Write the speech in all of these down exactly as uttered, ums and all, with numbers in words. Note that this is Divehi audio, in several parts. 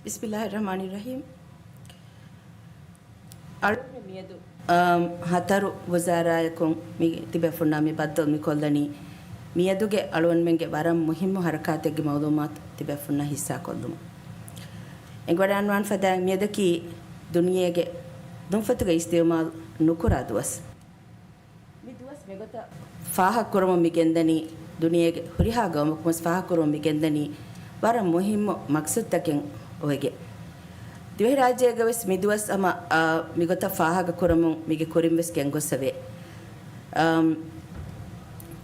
ބިސްމިއްލާހި ރަޙްމާނި ރަޙީމް. އަޅުގަނޑު މިއަދު، އަމް، ހަތަރު ވުޒާރާއަކުން މި ތިބޭފުންނާ މި ބައްދަލު މިކޮށްލަނީ، މިއަދުގެ އަޅުގަނޑުމެންގެ ވަރަށް މުހިއްމު ހަރަކާތެއްގެ މައުލޫމާތު ތިބޭފުންނަށް ހިއްސާކޮށްލުމަށް. އެނގިވަޑައިގަންނަވާން ފަދައިން މިއަދަކީ ދުނިޔޭގެ ދުންފަތުގެ އިސްތިއުމާލު ނުކުރާ ދުވަސް. މި ދުވަސް މިގޮތަށް ފާހަގަކުރަމުން މި ގެންދަނީ، ދުނިޔޭގެ ހުރިހާ ގައުމަކުން ވެސް ފާހަގަކުރަމުން މި ގެންދަނީ ވަރަށް މުހިއްމު މަޤްޞަދުތަކެއް އޮވެގެން. ދިވެހިރާއްޖޭގަ ވެސް މި ދުވަސް ހަމަ، އާ، މިގޮތަށް ފާހަގަކުރަމުން މީގެ ކުރިން ވެސް ގެންގޮސްފަވޭ. އަމް،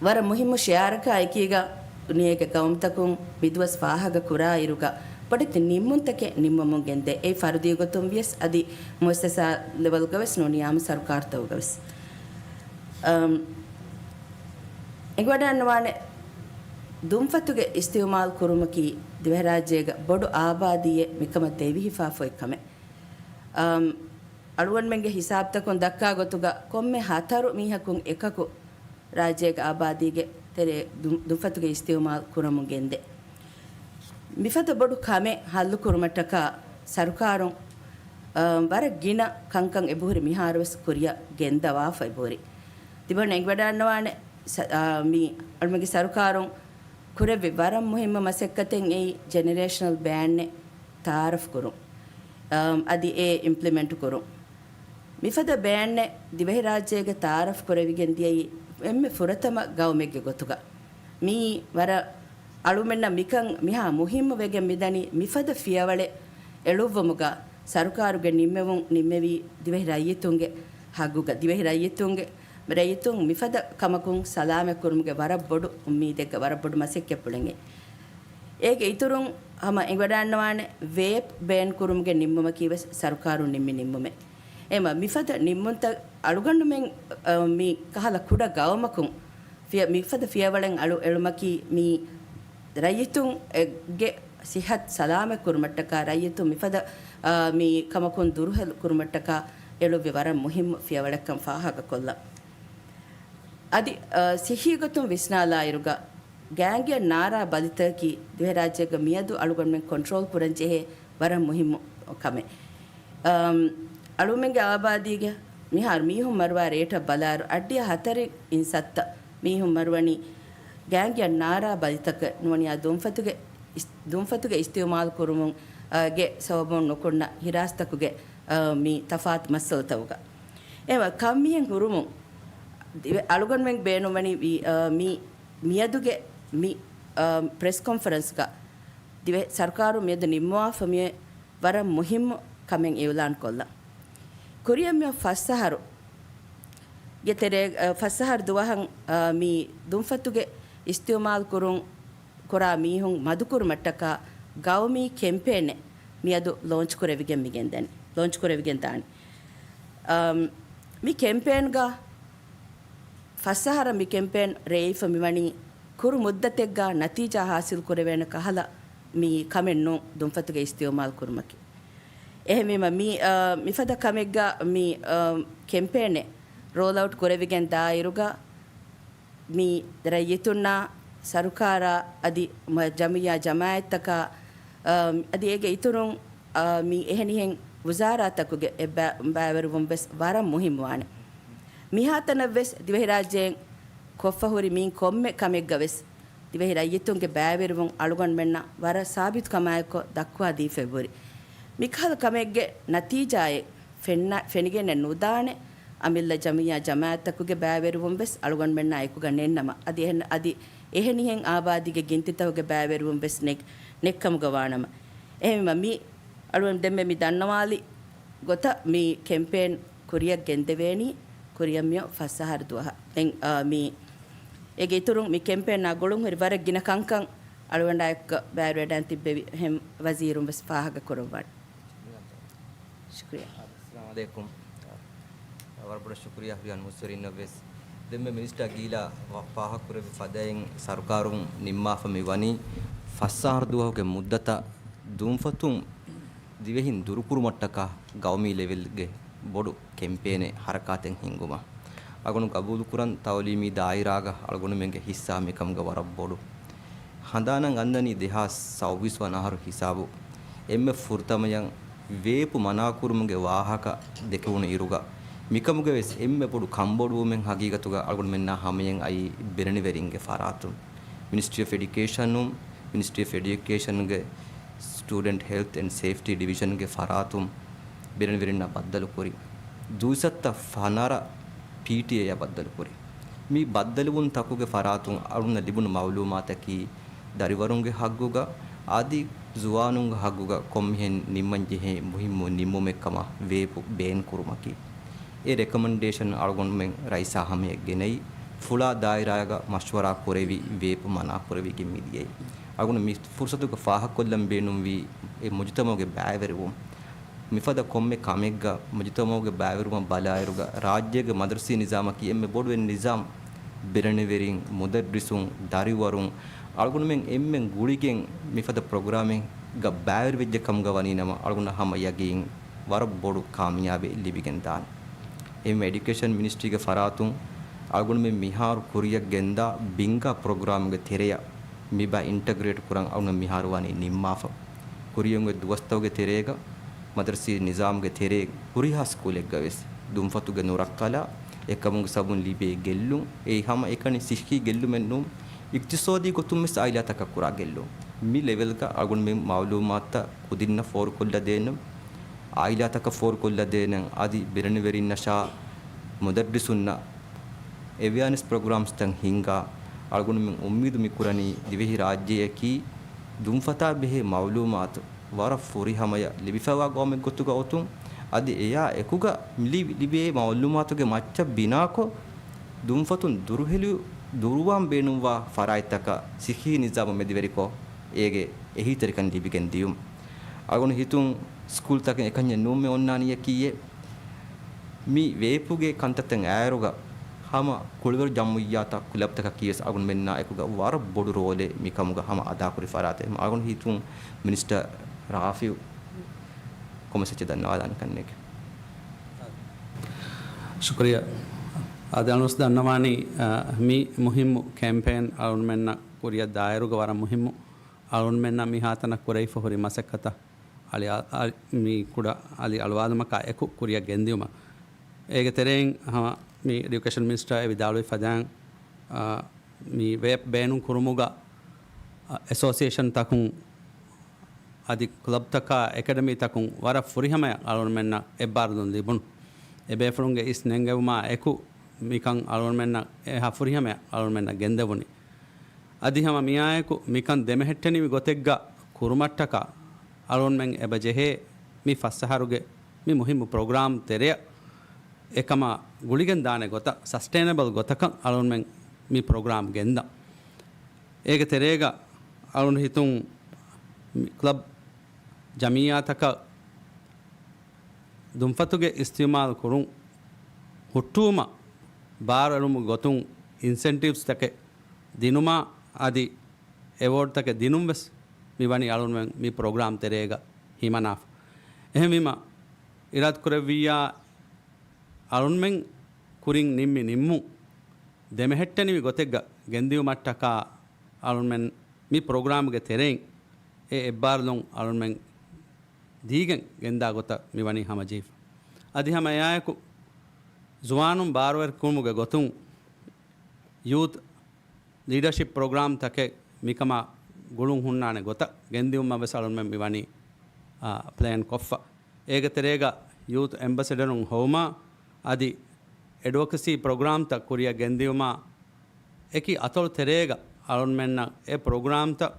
ވަރަށް މުހިއްމު ޝިޢާރަކާ އެކީގަ ދުނިޔޭގެ ގައުމުތަކުން މި ދުވަސް ފާހަގަކުރާ އިރުގަ ބޮޑެތި ނިންމުންތަކެއް ނިންމަމުން ގެންދޭ. އެއީ ފަރުދީ ގޮތުން ވިޔަސް އަދި މުއައްސަސާ ލެވެލްގަ ވެސް ނޫނީ އާއްމު ސަރުކާރުތަކުގަ ވެސް. އަމް، އެނގިވަޑައިގަންނަވާނެ ދުންފަތުގެ އިސްތިއުމާލު ކުރުމަކީ ދިވެހިރާއްޖޭގަ ބޮޑު އާބާދީއެއް މިކަމަށް ދެވިހިފާފައި ކަމެއް. އަމް، އަޅުގަނޑުމެންގެ ހިސާބުތަކުން ދައްކާ ގޮތުގަ ކޮންމެ ހަތަރު މީހަކުން އެކަކު ރާއްޖޭގެ އާބާދީގެ ތެރޭ ދު-، ދުންފަތުގެ އިސްތިއުމާލު ކުރަމުން ގެންދޭ. މިފަދަ ބޮޑު ކަމެއް ހައްލު ކުރުމަށްޓަކާ ސަރުކާރުން، އަ، ވަރަށް ގިނަ ކަންކަން އެބަހުރި މިހާރު ވެސް ކުރިއަށް ގެންދަވާފަ އެބަހުރި. ތިބަން އެނގިވަޑައިގަންނަވާނެ ސަ-، އާ، މި އަޅުމެންގެ ސަރުކާރުން ކުރެއްވި ވަރަށް މުހިއްމު މަސައްކަތެއް އެއީ ޖެނެރޭޝަނަލް ބޭންއެއް ތައާރަފް ކުރުން. އަމް، އަދި އެ އިމްޕްލިމެންޓް ކުރުން. މިފަދަ ބޭންއެއް ދިވެހިރާއްޖޭގަ ތައާރަފް ކުރެވިގެން ދިޔައީ އެންމެ ފުރަތަމަ ގައުމެއްގެ ގޮތުގަ. މިއީ ވަރަށް އަޅުމެންނަށް މިކަން މިހާ މުހިއްމު ވެގެން މިދަނީ މިފަދަ ފިޔަވަޅެއް އެޅުއްވުމުގަ ސަރުކާރުގެ ނިންމެވުން ނިންމެވީ ދިވެހި ރައްޔިތުންގެ ހައްގުގަ، ދިވެހި ރައްޔިތުންގެ، ރައްޔިތުން މިފަދަ ކަމަކުން ސަލާމަތް ކުރުމުގެ ވަރަށް ބޮޑު އުއްމީދެއްގަ ވަރަށް ބޮޑު މަސައްކަތްޕުޅެއް. އޭގެ އިތުރުން ހަމަ އެނގިވަޑައިގަންނަވާނެ ވޭޕް ބޭން ކުރުމުގެ ނިންމުމަކީ ވެސް ސަރުކާރުން ނިންމި ނިންމުމެއް. އެމަ މިފަދަ ނިންމުންތައް އަޅުގަނޑުމެން، އަ، މި ކަހަލަ ކުޑަ ގައުމަކުން ފިޔަ-، މިފަދަ ފިޔަވަޅެއް އަޅު އެޅުމަކީ މި ރައްޔިތުން އެ ގެ ސިއްހަތު ސަލާމަތް ކުރުމަށްޓަކާ، ރައްޔިތުން މިފަދަ، އާ، މި ކަމަކުން ދުރުހެލް ކުރުމަށްޓަކާ އެޅުއްވި ވަރަށް މުހިއްމު ފިޔަވަޅެއްކަން ފާހަގަކޮށްލަން. އަދި، އާ، ސިއްހީގޮތުން ވިސްނާލާއިރުގަ، ގޭންގިއަށް ނާރާ ބަލިތަކަކީ ދިވެހިރާއްޖޭގަ މިއަދު އަޅުގަނޑުމެން ކޮންޓްރޯލް ކުރަން ޖެހޭ ވަރަށް މުހިއްމު ކަމެއް. އަމް، އަޅުމެންގެ އާބާދީގެ މިހާރު މީހުން މަރުވާ ރޭޓަށް ބަލާއިރު، އަށްޑިހަ ހަތަރެއް އިން ސައްތަ މީހުން މަރުވަނީ ގޭންގިއަށް ނާރާ ބަލިތަކެއް ނޫނީ ދުންފަތުގެ އިސް-، ދުންފަތުގެ އިސްތިއުމާލު ކުރުމުން، އަ، ގެ ސަބަބުން ނުކުންނަ ހިރާސްތަކުގެ، އަ، މި ތަފާތު މައްސަލަތަކުގަ. އެވަ ކަން މިހެން ހުރުމުން ދިވެ-، އަޅުގަނޑުމެން ބޭނުންވަނީ ވީ، އަ، މި މިއަދުގެ މި، އަ، ޕްރެސް ކޮންފަރެންސްގަ ދިވެ-، ސަރުކާރުން މިއަދު ނިންމުވާފަ މި ވަރަށް މުހިއްމު ކަމެއް އިއުލާން ކޮށްލަން. ކުރިއަށް މިއޮތް ފަސް އަހަރު ގެ ތެރޭ، އަ، ފަސް އަހަރު ދުވަހަށް، އަ، މި ދުންފަތުގެ އިސްތިއުމާލު ކުރުން ކުރާ މީހުން މަދުކުރުމަށްޓަކާ ގައުމީ ކެމްޕޭނެއް މިއަދު ލޯންޗް ކުރެވިގެން މިގެންދަނީ، ލޯންޗް ކުރެވިގެން ދާނީ. އަމް، މި ކެމްޕޭންގަ ފަސް އަހަރަށް މި ކެމްޕޭން ރޭވިފަ މިވަނީ ކުރު މުއްދަތެއްގަ ނަތީޖާ ހާސިލް ކުރެވޭނެ ކަހަލަ މި ކަމެއް ނޫން ދުންފަތުގެ އިސްތިއުމާލު ކުރުމަކީ. އެހެންވީމަ މި، އަ، މިފަދަ ކަމެއްގަ މި، އަ، ކެމްޕޭނެއް ރޯލްއައުޓް ކުރެވިގެން ދާއިރުގަ މި ރައްޔިތުންނާ ސަރުކާރާ އަދި މަ-، ޖަމިއްޔާ ޖަމާއަތްތަކާ، އަ، އަދި އޭގެ އިތުރުން، އަ، މި އެހެނިހެން ވުޒާރާތަކުގެ އެއްބަ-، ބައިވެރިވުން ވެސް ވަރަށް މުހިއްމުވާނެ. މިހާތަނަށް ވެސް ދިވެހިރާއްޖޭން ކޮށްފަ ހުރި މި ކޮންމެ ކަމެއްގަ ވެސް ދިވެހި ރައްޔިތުންގެ ބައިވެރިވުން އަޅުގަނޑުމެންނަށް ވަރަށް ސާބިތުކަމާއެކު ދައްކުވާ ދީފައި ހުރި. މިކަހަލަ ކަމެއްގެ ނަތީޖާއެއް ފެންނަ-، ފެނިގެންނެއް ނުދާނެ، އަމިއްލަ ޖަމިއްޔާ ޖަމާއަތްތަކުގެ ބައިވެރިވުން ވެސް އަޅުގަނޑުމެންނާ އެކުގަ ނެތްނަމަ، އަދި އެހެން، އަދި އެހެނިހެން އާބާދީގެ ގިންތިތަކުގެ ބައިވެރިވުން ވެސް ނެތް-، ނެތްކަމުގަ ވާނަމަ. އެހެންވީމަ މި އަޅުގަނޑު ދެންމެ މި ދަންނަވާލި ގޮތަށް މި ކެމްޕޭން ކުރިއަށް ގެންދެވޭނީ ކުރިއަށް މިއޮތް ފަސް އަހަރު ދުވަހަށް. ދެން، އާ، މި އޭގެ އިތުރުން މި ކެމްޕޭނާ ގުޅުން ހުރި ވަރަށް ގިނަ ކަންކަން އަޅުގަނޑާ އެއްކޮށް ބައިވެރިވެޑައިން ތިއްބެވި އެހެން ވަޒީރުން ވެސް ފާހަގަ ކުރައްވާނެ. ޝުކުރިއްޔާ. އައްސަލާމު ޢަލައިކުމް. ވަރަށް ބޮޑަށް ޝުކުރިއްޔާ ހުރިހާ މުއްސަރިންނަށް ވެސް. ދެންމެ މިނިސްޓަރ ގީލާ ފާހަގަ ކުރެއްވި ފަދައިން ސަރުކާރުން ނިންމާފަ މި ވަނީ ފަސް އަހަރު ދުވަހުގެ މުއްދަތަށް ދުންފަތުން ދިވެހިން ދުރުކުރުމަށްޓަކާ ގައުމީ ލެވެލްގެ ބޮޑު ކެމްޕޭނެއް ހަރަކާތެއް ހިންގުމަށް. އަޅުގަނޑު ގަބޫލުކުރަން ތައުލީމީ ދާއިރާގަ އަޅުގަނޑުމެންގެ ހިއްސާ މިކަމުގަ ވަރަށް ބޮޑު. ހަނދާނަށް އަންނަނީ ދެހާސް ސައުވީސް ވަނަ އަހަރު ހިސާބު. އެންމެ ފުރަތަމަޔަށް ވޭޕު މަނާކުރުމުގެ ވާހަކަ ދެކެވުނު އިރުގަ، މިކަމުގެ ވެސް އެންމެ ބޮޑު ކަންބޮޑުވުމެއް ހަގީގަތުގަ އަޅުގަނޑުމެންނާ ހަމަޔަށް އައީ ބިރެނިވެރިންގެ ފަރާތުން. މިނިސްޓްރީ އޮފް އެޑިއުކޭޝަނުން، މިނިސްޓްރީ އޮފް އެޑިއުކޭޝަންގެ ސްޓޫޑެންޓް ހެލްތް އެންޑް ސޭފްޓީ ޑިވިޝަންގެ ފަރާތުން ބިރެނިވެރިންނާ ބައްދަލުކުރި. ދުއިސައްތަ ފަނަރަ ޕީޓީއޭއާ ބައްދަލުކުރި. މި ބައްދަލުވުންތަކުގެ ފަރާތުން އަޅުންނަށް ލިބުނު މައުލޫމާތަކީ، ދަރިވަރުންގެ ހައްގުގަ އަދި ޒުވާނުންގެ ހައްގުގަ ކޮންމެހެން ނިންމަންޖެހޭ މުހިއްމު ނިންމުމެއް ކަމަށް ވޭޕު ބޭން ކުރުމަކީ. އެ ރެކޮމެންޑޭޝަން އަޅުގަނޑުމެން ރައީސާ ހަމަޔަށް ގެނައީ، ފުޅާ ދާއިރާގަ މަޝްވަރާ ކުރެވި، ވޭޕު މަނާ ކުރެވިގެން މިދިޔައީ. އަޅުގަނޑު މި ފުރުސަތުގަ ފާހަގަކޮށްލަން ބޭނުންވީ އެ މުޖުތަމަޢުގެ ބައިވެރިވުން. މިފަދަ ކޮންމެ ކަމެއްގަ މުޖުތަމަޢުގެ ބައިވެރިވުމަށް ބަލާއިރުގަ، ރާއްޖޭގެ މަދަރުސީ ނިޒާމަކީ އެންމެ ބޮޑު ނިޒާމް. ބިރެނިވެރިން، މުދައްރިސުން، ދަރިވަރުން، އަޅުގަނޑުމެން އެންމެން ގުޅިގެން މިފަދަ ޕްރޮގްރާމެއްގަ ބައިވެރިވެއްޖެ ކަމުގަ ވަނީ ނަމަ، އަޅުގަނޑަށް ހަމަ ޔަގީން ވަރަށް ބޮޑު ކާމިޔާބެއް ލިބިގެން ދާނެ. އެހެން އެޑިއުކޭޝަން މިނިސްޓްރީގެ ފަރާތުން އަޅުގަނޑުމެން މިހާރު ކުރިއަށް ގެންދާ ބިންގާ ޕްރޮގްރާމްގެ ތެރެއަށް މި ބައި އިންޓަގްރޭޓް ކުރަން އަޅުގަނޑު މިހާރު ވަނީ ނިންމާފަ. ކުރިއަށް އޮތް ދުވަސްތަކުގެ ތެރޭގަ މަދަރުސީ ނިޒާމްގެ ތެރޭ ހުރިހާ ސްކޫލެއްގަ ވެސް ދުންފަތުގެ ނުރައްކަލާ، އެކަމުގެ ސަބަބުން ލިބޭ ގެއްލުން، އެއީ ހަމަ އެކަނި ސިއްހީ ގެއްލުމެއް ނޫން، އިޤްތިޞާދީ ގޮތުން ވެސް އާއިލާތަކަށް ކުރާ ގެއްލުން. މި ލެވެލްގަ އަޅުގަނޑުމެން މައުލޫމާތުތައް ކުދިންނަށް ފޯރުކޮށްލަދޭނަން، އާއިލާތަކަށް ފޯރުކޮށްލަދޭނަން، އަދި ބިރެނިވެރިންނަށާ މުދައްރިސުންނަށް އެވެއާނެސް ޕްރޮގްރާމްސްތައް ހިންގާ، އަޅުގަނޑުމެން އުއްމީދު މިކުރަނީ ދިވެހިރާއްޖެއަކީ ދުންފަތާ ބެހޭ މައުލޫމާތު ވަރަށް ފުރިހަމަޔަށް ލިބިފައިވާ ގައުމެއް ގޮތުގަ އޮތުން، އަދި އެޔާ އެކުގަ ލި-، ލިބޭ މައުލޫމާތުގެ މައްޗަށް ބިނާކޮށް، ދުންފަތުން ދުރުހެލި-، ދުރުވާން ބޭނުންވާ ފަރާތްތަކަށް ސިއްހީ ނިޒާމު މެދުވެރިކޮށް، އޭގެ އެހީތެރިކަން ލިބިގެން ދިޔުން. އަޅުގަނޑު ހިތުން ސްކޫލްތަކެއް އެކަންޏެއް ނޫންމެ އޮންނާނީއަކީއޭ. މި ވޭޕުގެ ކަންތައްތައް އައިރުގަ ހަމަ ކުޅިވަރު ޖަމުއިއްޔާތައް ކުލަބްތަކަކީވެސް އަޅުގަނޑުމެންނާ އެކުގަ ވަރަށް ބޮޑު ރޯލެއް މިކަމުގަ ހަމަ އަދާކުރި ފަރާތެއް. އަޅުގަނޑު ހިތުން މިނިސްޓަރ ރާފިޢު ކޮންމެސް އެއްޗެއް ދަންނަވާލާނެ ކަންނޭނގެ. ޝުކުރިއްޔާ. އާދެ، އަޅުންވެސް ދަންނަވާނީ، އަ، މި މުހިއްމު ކެމްޕޭން އަޅުންމެންނަށް ކުރިއަށް ދާއިރުގަ ވަރަށް މުހިއްމު. އަޅުންމެންނަށް މިހާތަނަށް ކުރެވިފަ ހުރި މަސައްކަތަށް އަލި އަ-، އަ-، މި ކުޑަ އަލި އަޅުވާލުމަކާ އެކު ކުރިއަށް ގެންދިއުމަށް. އޭގެ ތެރެއިން ހަމަ މި އެޑިއުކޭޝަން މިނިސްޓަރ އެ ވިދާޅުވި ފަދައިން، އާ، މި ވޭޕް ބޭނުން ކުރުމުގަ، އަ، އެސޯސިއޭޝަންތަކުން އަދި ކްލަބްތަކާ އެކަޑަމީތަކުން ވަރަށް ފުރިހަމަޔަށް އަޅުންމެންނަށް އެއްބާރުލުން ލިބުނު. އެ ބޭފުޅުންގެ އިސް ނެންގެވުމާ އެކު މިކަން އަޅުންމެންނަށް އެހާ ފުރިހަމަޔަށް އަޅުންމެންނަށް ގެންދެވުނީ. އަދި ހަމަ މިއާއެކު މިކަން ދެމެހެއްޓެނިވި ގޮތެއްގަ ކުރުމަށްޓަކާ އަޅުންމެން އެބަ ޖެހޭ މި ފަސް އަހަރުގެ މި މުހިއްމު ޕްރޮގްރާމް ތެރެއަށް އެކަމާ ގުޅިގެން ދާނެ ގޮތަށް ސަސްޓެއިނަބަލް ގޮތަކަށް އަޅުންމެން މި ޕްރޮގްރާމް ގެންދަން. އޭގެ ތެރޭގަ އަޅުން ހިތުން މި ކްލަބް ޖަމިއްޔާތަކަށް ދުންފަތުގެ އިސްތިޢުމާލު ކުރުން ހުއްޓުވުމަށް ބާރުއެޅުމުގެ ގޮތުން އިންސެންޓިވްސްތަކެއް ދިނުމާ އަދި އެވޯޑްތަކެއް ދިނުން ވެސް މި ވަނީ އަޅުންމެން މި ޕްރޮގްރާމް ތެރޭގަ ހިމަނާފަ. އެހެންވީމަ، އިރާދަކުރެއްވިއްޔާ އަޅުންމެން ކުރިން ނިންމި ނިންމުން ދެމެހެއްޓެނިވި ގޮތެއްގަ ގެންދިއުމަށްޓަކާ އަޅުންމެން މި ޕްރޮގްރާމްގެ ތެރެއިން އެ އެއްބާރުލުން އަޅުންމެން ދީގެން ގެންދާ ގޮތަށް މި ވަނީ ހަމަޖެހިފަ. އަދި ހަމަ އެއާއެކު ޒުވާނުން ބާރުވެރިކުރުމުގެ ގޮތުން ޔޫތު ލީޑަޝިޕް ޕްރޮގްރާމްތަކެއް މިކަމާ ގުޅުން ހުންނާނެ ގޮތަށް ގެންދިއުމަށް ވެސް އަޅުންމެން މި ވަނީ، އާ، ޕްލޭން ކޮށްފަ. އޭގެ ތެރޭގަ ޔޫތު އެމްބަސެޑަރުން ހޮވުމާ އަދި އެޑްވޮކަސީ ޕްރޮގްރާމްތައް ކުރިއަށް ގެންދިއުމާ އެކި އަތޮޅު ތެރޭގަ އަޅުންމެންނަށް އެ ޕްރޮގްރާމްތައް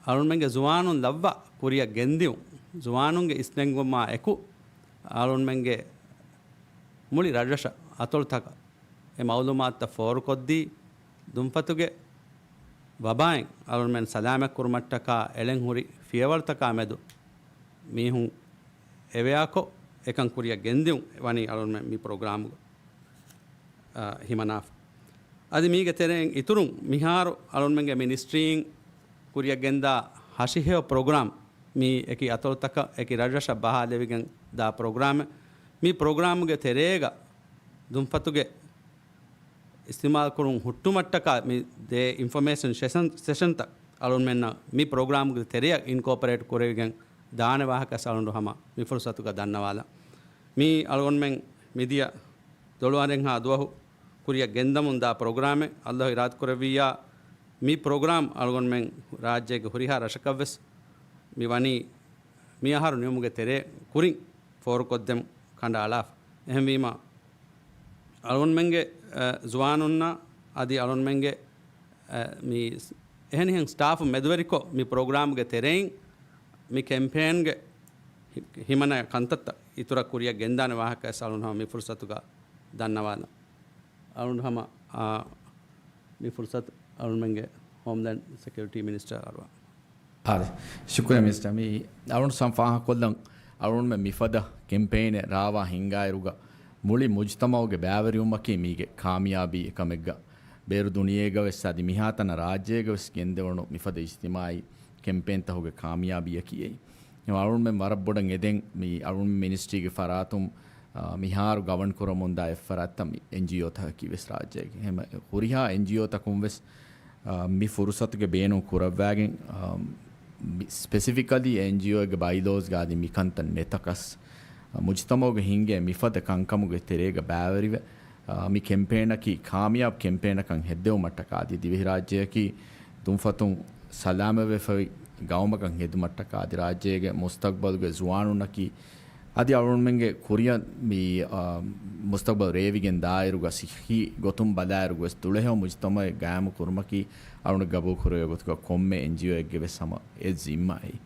އަޅުންމެންގެ ޒުވާނުން ލައްވާ ކުރިއަށް ގެންދިއުން، ޒުވާނުންގެ އިސްނެންގުމާ އެކު އަޅުންމެންގެ މުޅި ރަށްރަށަށް އަތޮޅުތަކަށް އެ މައުލޫމާތުތައް ފޯރުކޮށްދީ، ދުންފަތުގެ ވަބާއިން އަޅުންމެން ސަލާމަތްކުރުމަށްޓަކާ އެޅެން ހުރި ފިޔަވަޅުތަކާ މެދު މީހުން އެވެއާކޮށް، އެކަން ކުރިއަށް ގެންދިއުން ވަނީ އަޅުންމެން މި ޕްރޮގްރާމްގަ، އާ، ހިމަނާފަ. އަދި މީގެ ތެރެއިން އިތުރުން މިހާރު އަޅުންމެންގެ މިނިސްޓްރީން ކުރިއަށް ގެންދާ ހަށިހެޔޮ ޕްރޮގްރާމް، މީ އެކި އަތޮޅުތަކަށް އެކި ރަށްރަށަށް ބަހާލެވިގެން ދާ ޕްރޮގްރާމެއް. މި ޕްރޮގްރާމްގެ ތެރޭގަ ދުންފަތުގެ އިސްތިޢުމާލުކުރުން ހުއްޓުމަށްޓަކާ މި ދޭ އިންފޮމޭޝަން ސެޝަން، ސެޝަންތައް އަޅުންމެންނަށް މި ޕްރޮގްރާމްގެ ތެރެއަށް އިންކޯޕަރޭޓް ކުރެވިގެން ދާނެ ވާހަކަ އަޅުން ހަމަ މި ފުރުސަތުގަ ދަންނަވާލަން. މީ އަޅުގަނޑުމެން މިދިޔަ ދޮޅުވަރެއްހާ ދުވަހު ކުރިއަށް ގެންދަމުން ދާ ޕްރޮގްރާމެއް. ﷲ އިރާދަ ކުރެއްވިއްޔާ، މި ޕްރޮގްރާމް އަޅުގަނޑުމެން ރާއްޖޭގެ ހުރިހާ ރަށަކަށްވެސް މި ވަނީ މި އަހަރު ނިމުމުގެ ތެރޭ ކުރިން ފޯރުކޮށްދެމުން ކަނޑައަޅާފަ. އެހެންވީމަ، އަޅުގަނޑުމެންގެ، އަ، ޒުވާނުންނާ އަދި އަޅުގަނޑުމެންގެ، އަ، މި އެހެނިހެން ސްޓާފު މެދުވެރިކޮށް، މި ޕްރޮގްރާމްގެ ތެރެއިން މި ކެމްޕޭންގެ ހި-، ހިމަނަ ކަންތައްތައް އިތުރަށް ކުރިއަށް ގެންދާނެ ވާހަކަ ވެސް އަޅުގަނޑު ހަމަ މި ފުރުސަތުގަ ދަންނަވާލަން. އަޅުގަނޑު ހަމަ، އާ، މި ފުރުސަތު އަޅުގަނޑުމެންގެ ހޯމްލޭންޑް ސެކިއުރިޓީ މިނިސްޓަރ އަރުވާ. އާދެ. ޝުކުރިއްޔާ މިނިސްޓަރ. މި އަޅުގަނޑު ސަމް ފާހަގަކޮށްލަން، އަޅުގަނޑުމެން މިފަދަ ކެމްޕޭނެއް ރާވާ ހިންގާއިރުގަ މުޅި މުޖުތަމައުގެ ބައިވެރިވުމަކީ މީގެ ކާމިޔާބީ އެކަމެއްގަ، ބޭރު ދުނިޔޭގަވެސް އަދި މިހާތަނަށް ރާއްޖޭގަވެސް ގެންދެވުނު މިފަދަ އިޖްތިމާޢީ ކެމްޕޭންތަކުގެ ކާމިޔާބީއަކީ އެއީ. އަޅުގަނޑުމެން ވަރަށް ބޮޑަށް އެދެން މި އަޅުގަނޑު މިނިސްޓްރީގެ ފަރާތުން، އާ، މިހާރު ގަވަން ކުރަމުންދާ އެއްފަރާތްތައް މި އެންޖީއޯތަކަކީ ވެސް ރާއްޖޭގެ ހަމަ ހުރިހާ އެންޖީއޯތަކުން ވެސް، އާ، މި ފުރުސަތުގެ ބޭނުން ކުރައްވާގެން، އާ، މި ސްޕެސިފިކަލީ އެންޖީއޯގެ ބައިލޯސްގަ އަދި މިކަންތައް ނެތަކަސް، އާ، މުޖުތަމައުގަ ހިންގޭ މިފަދަ ކަންކަމުގެ ތެރޭގަ ބައިވެރިވެ، އާ، މި ކެމްޕޭނަކީ ކާމިޔާބު ކެމްޕޭނަކަށް ހެއްދެވުމަށްޓަކާ އަދި ދިވެހިރާއްޖެއަކީ ދުންފަތުން ސަލާމަތްވެފައި ގައުމަކަށް ހެދުމަށްޓަކާ އަދި ރާއްޖޭގެ މުސްތަގްބަލުގެ ޒުވާނުންނަކީ އަދި އަޅުގަނޑުމެންގެ ކުރިއަށް މި، އާ، މުސްތަގްބަލް ރޭވިގެން ދާއިރުގަ ސިއްހީ ގޮތުން ބަލާއިރުގަވެސް ދުޅަހެޔޮ މުޖުތަމައެއް ގާއިމު ކުރުމަކީ އަޅުގަނޑު ގަބޫލު ކުރެވޭ ގޮތުގަ ކޮންމެ އެންޖީއޯއެއްގެ ވެސް ހަމަ އެއް ޒިންމާއެއް.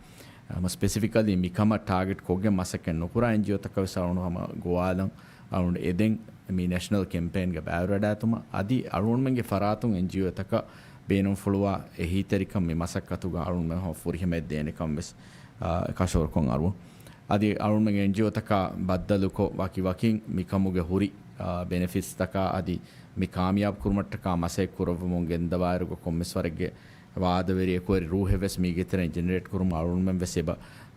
ހަމަ ސްޕެސިފިކަލީ މިކަމަށް ޓާގެޓް ކޮށްގެން މަސައްކަތް ނުކުރާ އެންޖީއޯތަކަށް ވެސް އަޅުގަނޑު ހަމަ ގޮވާލަން އަޅުގަނޑު އެދެން މި ނެޝަނަލް ކެމްޕޭންގެ ބައިވެރިވަޑާއެތުމަށް އަދި އަޅުގަނޑުމެންގެ ފަރާތުން އެންޖީއޯތަކަށް ބޭނުންފުޅުވާ އެހީތެރިކަން މި މަސައްކަތުގަ އަޅުގަނޑުމެން ހަމަ ފުރިހަމަޔަށް ދޭނެ ކަން ވެސް، އާ، ކަށަވަރުކޮށް އަރުވަން. އަދި އަޅުގަނޑުމެން އެންޖީއޯތަކާ ބައްދަލުކޮށް ވަކި ވަކިން މިކަމުގެ ހުރި، އާ، ބެނެފިޓްސްތަކާ އަދި މި ކާމިޔާބު ކުރުމަށްޓަކާ މަސައްކަތް ކުރައްވަމުން ގެންދަވާއިރުގަ ކޮންމެސް ވަރެއްގެ ވާދަވެރި އެކުވެރި ރޫހެއް ވެސް މީގެ ތެރެއިން ޖެނެރޭޓް ކުރުމަށް އަޅުގަނޑުމެން ވެސް އެބަ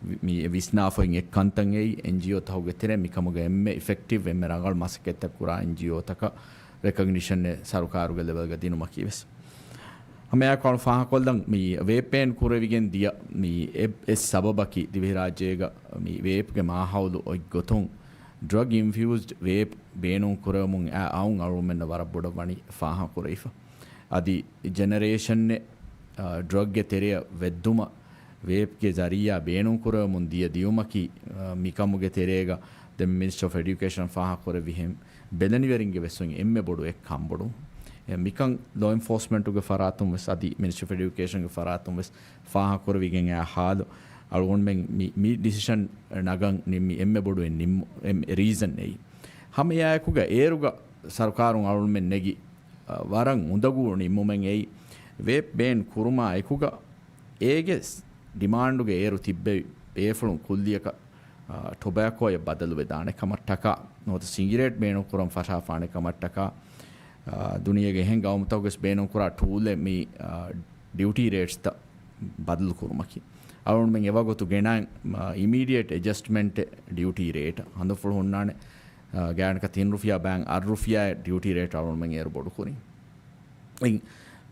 ވި-، މި ވިސްނާފައި އެއްކަންތައް އެއީ އެންޖީއޯތަކުގެ ތެރެއިން މިކަމުގެ އެންމެ އިފެކްޓިވް، އެންމެ ރަނގަޅު މަސައްކަތްތައް ކުރާ އެންޖީއޯތަކަށް ރެކޮގްނިޝަން އެއް ސަރުކާރުގެ ލެވެލްގަ ދިނުމަކީ ވެސް. ހަމައެއާއެކު އަޅު ފާހަގަކޮށްލަން މި ވޭޕް ބޭން ކުރެވިގެން ދިޔަ މި އެއް، އެއް ސަބަބަކީ ދިވެހިރާއްޖޭގަ މި ވޭޕްގެ މާހައުލު އޮތް ގޮތުން ޑްރަގް އިންފިއުސްޑް ވޭޕް ބޭނުން ކުރެވެމުން އައި އައުން އަޅުގަނޑުމެންނަށް ވަރަށް ބޮޑަށް ވަނީ ފާހަގަކުރެވިފަ. އަދި ޖެނެރޭޝަންއެއް، އާ، ޑްރަގްގެ ތެރެއަށް ވެއްދުމަށް ވޭޕްގެ ޒަރީއާ ބޭނުން ކުރެވެމުން ދިޔަ ދިޔުމަކީ، އާ، މިކަމުގެ ތެރޭގަ ދެން މިނިސްޓްރީ އޮފް އެޑިއުކޭޝަން ފާހަގަކުރެއްވިހެން ބެލެނިވެރިންގެ ވެސް އޮތް އެންމެ ބޮޑު އެއް ކަންބޮޑު. އެ މިކަން ލޯ އެންފޯސްމަންޓުގެ ފަރާތުން ވެސް އަދި މިނިސްޓްރީ އޮފް އެޑިއުކޭޝަންގެ ފަރާތުން ވެސް ފާހަގަކުރެވިގެން އައި ހާލު އަޅުގަނޑުމެން މި، މި ޑިސިޝަން ނަގަން ނިންމި އެންމެ ބޮޑު އެއް ނިންމު، އެންމެ ރީޒަން އެއީ. ހަމަ އެއާއެކުގަ އޭރުގަ ސަރުކާރުން އަޅުގަނޑުމެން ނެގި، އަ، ވަރަށް އުނދަގޫ ނިންމުމެއް އެއީ، ވޭޕް ބޭން ކުރުމާ އެކުގަ އޭގެ ޑިމާންޑުގެ އޭރު ތިއްބެވި ބޭފުޅުން ކުއްލިއަކަށް، އާ، ޓޮބޭކޯއަށް ބަދަލުވެދާނެ ކަމަށްޓަކާ، ނުވަތަ ސިނގިރޭޓް ބޭނުންކުރަން ފަށާފާނެ ކަމަށްޓަކާ، އާ، ދުނިޔޭގެ އެހެން ގައުމުތަކުގެސް ބޭނުންކުރާ ޓޫލެއް މި، އާ، ޑިއުޓީ ރޭޓްސްތައް ބަދަލުކުރުމަކީ. އަޅުގަނޑުމެން އެވަގުތު ގެނައިން، އާ، އިމީޑިއޭޓް އެޖަސްޓްމަންޓެއް ޑިއުޓީ ރޭޓަށް. ހަނދުފުޅު ހުންނާނެ، އާ، ގާތްގަނޑަކަށް ތިން ރުފިޔާ ބައިން އަށް ރުފިޔާއެއް ޑިއުޓީ ރޭޓް އަޅުގަނޑުމެން އޭރު ބޮޑުކުރިން. އިން،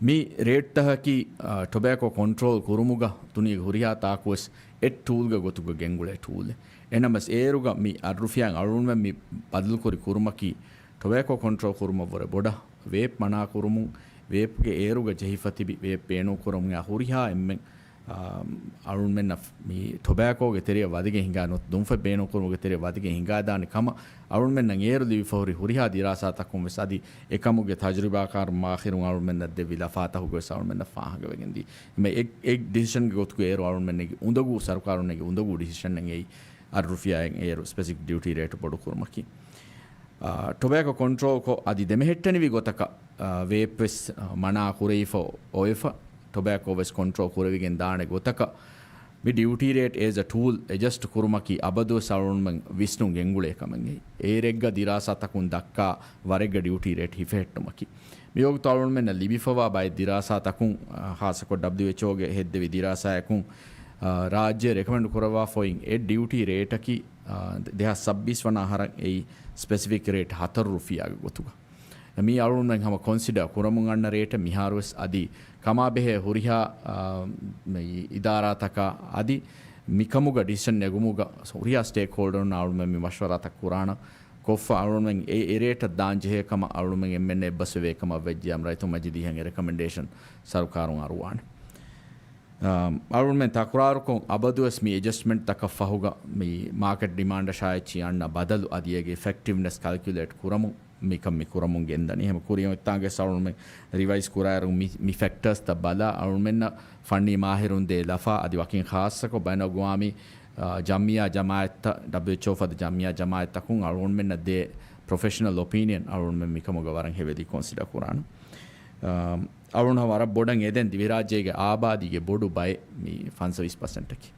މި ރޭޓްތަކަކީ، އާ، ޓޮބޭކޯ ކޮންޓްރޯލް ކުރުމުގަ ދުނިޔޭގެ ހުރިހާ ތާކުވެސް އެއް ޓޫލްގެ ގޮތުގަ ގެންގުޅޭ ޓޫލެއް. އެހެންނަމަވެސް އޭރުގަ މި އަށް ރުފިޔާއިން އަޅުގަނޑުމެން މި ބަދަލުކުރި ކުރުމަކީ ޓޮބޭކޯ ކޮންޓްރޯލް ކުރުމަށްވުރެ ބޮޑަށް ވޭޕް މަނާކުރުމުން، ވޭޕްގެ އޭރުގަ ޖެހިފަ ތިބި ވޭޕް ބޭނުންކުރަމުން އައި ހުރިހާ އެންމެން އާ، އަޅުންމެންނަށް މި ޓޮބޭކޯގެ ތެރެއަށް ވަދެގެން ހިނގާ ނުވަތަ ދުންފަތް ބޭނުންކުރުމުގެ ތެރެއަށް ވަދެގެން ހިނގާދާނެ ކަމަށް އަޅުންމެންނަށް އޭރު ލިބިފަ ހުރި ހުރިހާ ދިރާސާތަކުން ވެސް އަދި އެކަމުގެ ތަޖުރިބާކާރުން މާހިރުން އަޅުންމެންނަށް ދެއްވި ލަފާތަކުގަވެސް އަޅުންމެންނަށް ފާހަގަވެގެން ދީ. އެ، އެއް ޑިސިޝަންގެ ގޮތުގަ އޭރު އަޅުންމެން ނެގި އުނދަގޫ، ސަރުކާރުން ނެގި އުނދަގޫ ޑިސިޝަނެއް އެއީ އަށް ރުފިޔާއިން އޭރު ސްޕެސިފިކް ޑިއުޓީ ރޭޓު ބޮޑުކުރުމަކީ. އާ، ޓޮބޭކޯ ކޮންޓްރޯލްކޮށް އަދި ދެމެހެއްޓެނިވި ގޮތަކަށް، އާ، ވޭޕް ވެސް، އާ، މަނާ ކުރެވިފަ އޮވެފަ، ޓޮބޭކޯ ވެސް ކޮންޓްރޯލް ކުރެވިގެން ދާނެ ގޮތަކަށް މި ޑިއުޓީ ރޭޓް އޭޒް އަ ޓޫލް އެޖަސްޓް ކުރުމަކީ އަބަދުވެސް އަޅުންމެން ވިސްނުން ގެންގުޅޭ ކަމެއް. އޭރެއްގަ ދިރާސާތަކުން ދައްކާ ވަރެއްގަ ޑިއުޓީ ރޭޓް ހިފެހެއްޓުމަކީ. މިވަގުތު އަޅުންމެންނަށް ލިބިފަވާ ބައެއް ދިރާސާތަކުން، އާ، ހާއްސަކޮށް ޑަބްލިއުއެޗްއޯގެ ހެއްދެވި ދިރާސާއަކުން، އާ، ރާއްޖެ ރެކޮމެންޑް ކުރައްވާފައި އޮތް އެއް ޑިއުޓީ ރޭޓަކީ، އާ، ދެހާސް ސައްބީސް ވަނަ އަހަރަށް އެއީ ސްޕެސިފިކް ރޭޓް ހަތަރު ރުފިޔާގެ ގޮތުގަ. މީ އަޅުގަނޑުމެން ހަމަ ކޮންސިޑަ ކުރަމުން އަންނަ ރޭޓެއް މިހާރުވެސް އަދި ކަމާބެހޭ ހުރިހާ، އާ، މި އިދާރާތަކާ އަދި މިކަމުގަ ޑިސިޝަން ނެގުމުގަ ހުރިހާ ސްޓޭކް ހޯލްޑަރުންނާ އަޅުގަނޑުމެން މި މަޝްވަރާތައް ކުރާނަ ކޮށްފަ އަޅުގަނޑުމެން އެ، އެ ރޭޓަށް ދާން ޖެހޭ ކަމަށް އަޅުގަނޑުމެން އެންމެންނަށް އެއްބަސްވެވޭ ކަމަށް ވެއްޖެ އަމް ރައްޔިތުން މަޖިލީހަށް އެ ރެކަމެންޑޭޝަން ސަރުކާރުން އަރުވާނެ. އާ، އަޅުގަނޑުމެން ތަކުރާރުކޮށް އަބަދުވެސް މި އެޖަސްޓްމަންޓްތަކަށް ފަހުގަ މި މާކެޓް ޑިމާންޑަށާ އެއްޗި އަންނަ ބަދަލު އަދި އޭގެ އިފެކްޓިވްނެސް ކަލްކިއުލޭޓް ކުރަމުން މިކަން މި ކުރަމުން ގެންދަނީ. ހަމަ ކުރިއަށް އޮތްތާނގެ އަޅުގަނޑުމެން ރިވައިޒް ކުރާއިރު މި، މި ފެކްޓާސްތައް ބަލާ އަޅުގަނޑުމެންނަށް ފަންނީ މާހިރުން ދޭ ލަފާ އަދި ވަކިން ޚާއްޞަކޮށް ބައިނަލްއަގްވާމީ، އާ، ޖަމްއިއްޔާ ޖަމާއަތްތައް، ޑަބްލިއުއެޗްއޯ ފަދަ ޖަމްއިއްޔާ ޖަމާއަތްތަކުން އަޅުގަނޑުމެންނަށް ދޭ ޕްރޮފެޝަނަލް އޮޕީނިއަން އަޅުގަނޑުމެން މިކަމުގަ ވަރަށް ހެވިލީ ކޮންސިޑަ ކުރާނަ. އާ، އަޅުގަނޑު ވަރަށް ބޮޑަށް އެދެން ދިވެހިރާއްޖޭގެ އާބާދީގެ ބޮޑު ބައެއް މި ފަންސަވީސް ޕަސެންޓަކީ.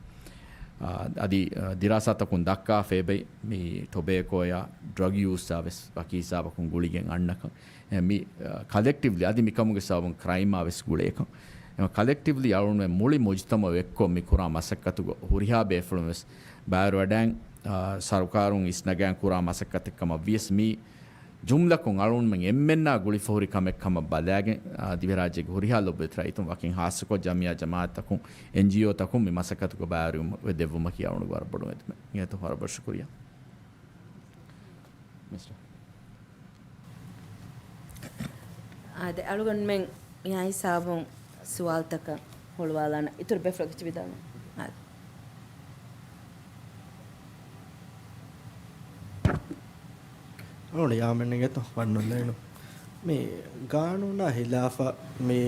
އާ، އަދި، އާ، ދިރާސާތަކުން ދައްކާފައި މި ޓޮބޭކޯއާ ޑްރަގް ޔޫސްއާ ވެސް ވަކި ހިސާބަކުން ގުޅިގެން އަންނަކަން. އެ، މި، އާ، ކަލެކްޓިވްލީ އަދި މިކަމުގެ ސަބަބުން ކްރައިމާ ވެސް ގުޅޭކަން. އެ، ކަލެކްޓިވްލީ އަޅުގަނޑުމެން މުޅި މުޖުތަމަޢު އެއްކޮށް މި ކުރާ މަސައްކަތުގަ ހުރިހާ ބޭފުޅުން ވެސް ބައިވެރިވަޑައިން، އާ، ސަރުކާރުން އިސްނަގާން ކުރާ މަސައްކަތެއް ކަމަށް ވިޔަސް މީ ޖުމްލަކޮށް އަޅުގަނޑުމެން އެންމެންނާ ގުޅިފަ ހުރި ކަމެއް ކަމަށް ބަލާގެން، އާ، ދިވެހިރާއްޖޭގެ ހުރިހާ ލޮބުވެތި ރައްޔިތުން ވަކިން ޚާއްޞަކޮށް ޖަމްއިއްޔާ ޖަމާއަތްތަކުން، އެންޖީއޯތަކުން މި މަސައްކަތުގަ ބައިވެރިވުމަށް ދެއްވުމަކީ އަޅުގަނޑު ވަރަށް ބޮޑު އެދުމެއް. އިނގޭތޯ ވަރަށް ބޮޑަށް ޝުކުރިއްޔާ. މިސްޓަރ. އާދެ، އަޅުގަނޑުމެން މިހާ ހިސާބުން ސުވާލުތަކަށް ހުޅުވާލާނަ. އިތުރު ބޭފުޅަކު ތިބިދާނެ. އާދެ. އަޅުގަނޑު ޔާމެން އިނގޭތޯ ވަންނަން ދޭނު. މި ގާނޫނާ ހިލާފަށް މި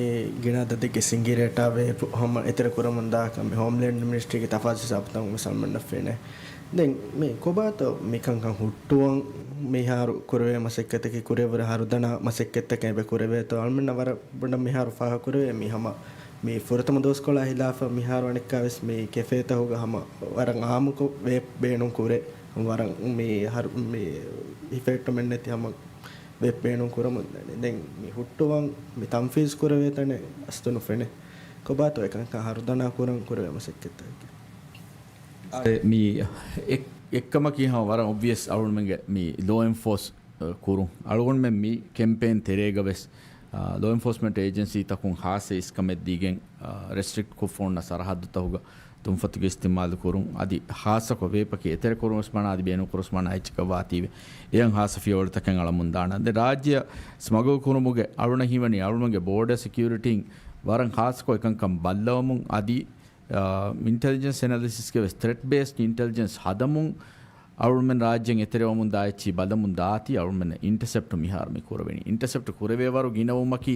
ގިނަ އަދަދެއްގެ ސިނގިރޭޓާ ވޭޕު ހަމަ އެތެރެ ކުރަމުން ދާކަން މި ހޯމްލޭންޑް މިނިސްޓްރީގެ ތަފާތު ހިސާބުތައް ވެސް އަޅުގަނޑަށް ފެނޭ. ދެން މި ކޮބާތޯ މިކަންކަން ހުއްޓުވަން މިހާރު ކުރެވޭ މަސައްކަތަކީ ކުރިއަށްވުރެ ހަރުދަނާ މަސައްކަތްތަކެއް އެބަ ކުރެވޭތޯ؟ އަޅުމެންނަށް ވަރަށް ބޮޑަށް މިހާރު ފާހަގަކުރެވޭ މި ހަމަ މި ފުރަތަމަ ދުވަސްކޮޅާ ހިލާފަށް މިހާރު އަނެއްކާވެސް މި ކެފޭތަކުގަ ހަމަ ވަރަށް އާއްމުކޮށް ވޭޕް ބޭނުން ކުރޭ. ވަރަށް މި ހަރު-، މި ހިފެހެއްޓުމެއް ނެތި ހަމަ ވޭޕް ބޭނުން ކުރަމުން ދަނީ. ދެން މި ހުއްޓުވަން މި ތަންފީޒް ކުރެވޭ ތަނެއް އަސްލު ނުފެނޭ. ކޮބާތޯ އެކަންކަން ހަރުދަނާ ކުރަން ކުރެވޭ މަސައްކަތްތަކަކީ؟ އާދެ، މި އެއް-، އެއްކަމަކީ ހަމަ ވަރަށް އޮބްވިއަސް އަޅުގަނޑުމެންގެ މި ލޯ އެންފޯސް، އަ، ކުރުން. އަޅުގަނޑުމެން މި ކެމްޕޭން ތެރޭގަ ވެސް، އަ، ލޯ އެންފޯސްމަންޓް އޭޖެންސީތަކުން ޚާއްޞަ އިސްކަމެއް ދީގެން، އަ، ރެސްޓްރިކްޓް ކޮށްފަ އޮންނަ ސަރަހައްދުތަކުގަ ތުންފަތުގެ އިސްތިއުމާލު ކުރުން، އަދި ޚާއްޞަކޮށް ވޭޕަކީ އެތެރެ ކުރުން ވެސް މަނާ އަދި ބޭނުން ކުރުން ވެސް މަނާ އެއްޗަކަށް ވާތީވެ. އެހެން ޚާއްޞަ ފިޔަވަޅުތަކެއް އަޅަމުން ދާނަން. ދެން ރާއްޖެއަށް ސްމަގުލް ކުރުމުގެ އަޅުގަނޑަށް ހީވަނީ އަޅުގަނޑުގެ ބޯޑަރ ސެކިއުރިޓީން ވަރަށް ޚާއްޞަކޮށް އެކަންކަން ބައްލަވަމުން އަދި، އާ، އިންޓެލިޖެންސް އެނަލިސިސްގެ ވެސް ތްރެޓް ބޭސްޑް އިންޓެލިޖެންސް ހަދަމުން އަޅުމެން ރާއްޖެއިން އެތެރެވަމުން ދާ އެއްޗިހި ބަލަމުން ދާތީ އަޅުމެން އިންޓަސެޕްޓް މިހާރު މި ކުރެވެނީ. އިންޓަސެޕްޓް ކުރެވޭވަރު ގިނަވުމަކީ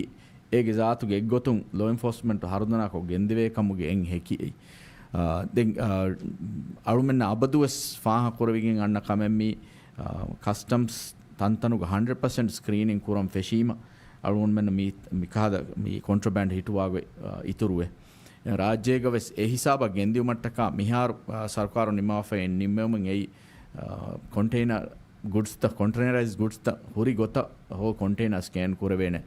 އޭގެ ޒާތުގެ އެއްގޮތުން ލޯ އެންފޯސްމަންޓް ހަރުދަނާކޮށް ގެންދެވޭ ކަމުގެ އެއް ހެކި އެއް. އާ، ދެން، އާ، އަޅުމެންނަށް އަބަދުވެސް ފާހަގަކުރެވިގެން އަންނަ ކަމެއް މީ، އާ، ކަސްޓަމްސް ތަންތަނުގަ ހަންޑްރެޑް ޕަސެންޓް ސްކްރީނިން ކުރަން ފެށީމަ، އަޅުގަނޑުމެންނަށް މި، މިކަހަލަ މި ކޮންޓްރަބޭންޑް ހިޓުވާގޮތް، އާ، އިތުރުވޭ. ރާއްޖޭގަ ވެސް އެ ހިސާބަށް ގެންދިއުމަށްޓަކާ މިހާރު، އާ، ސަރުކާރު ނިންމާފައި ނިންމެވުމުން އެއީ، އާ، ކޮންޓެއިނަރ ގުޑްސްތައް، ކޮންޓެއިނަރައިޒް ގުޑްސްތައް ހުރި ގޮތަށް ހޯ ކޮންޓެއިނަރ ސްކޭން ކުރެވޭނެ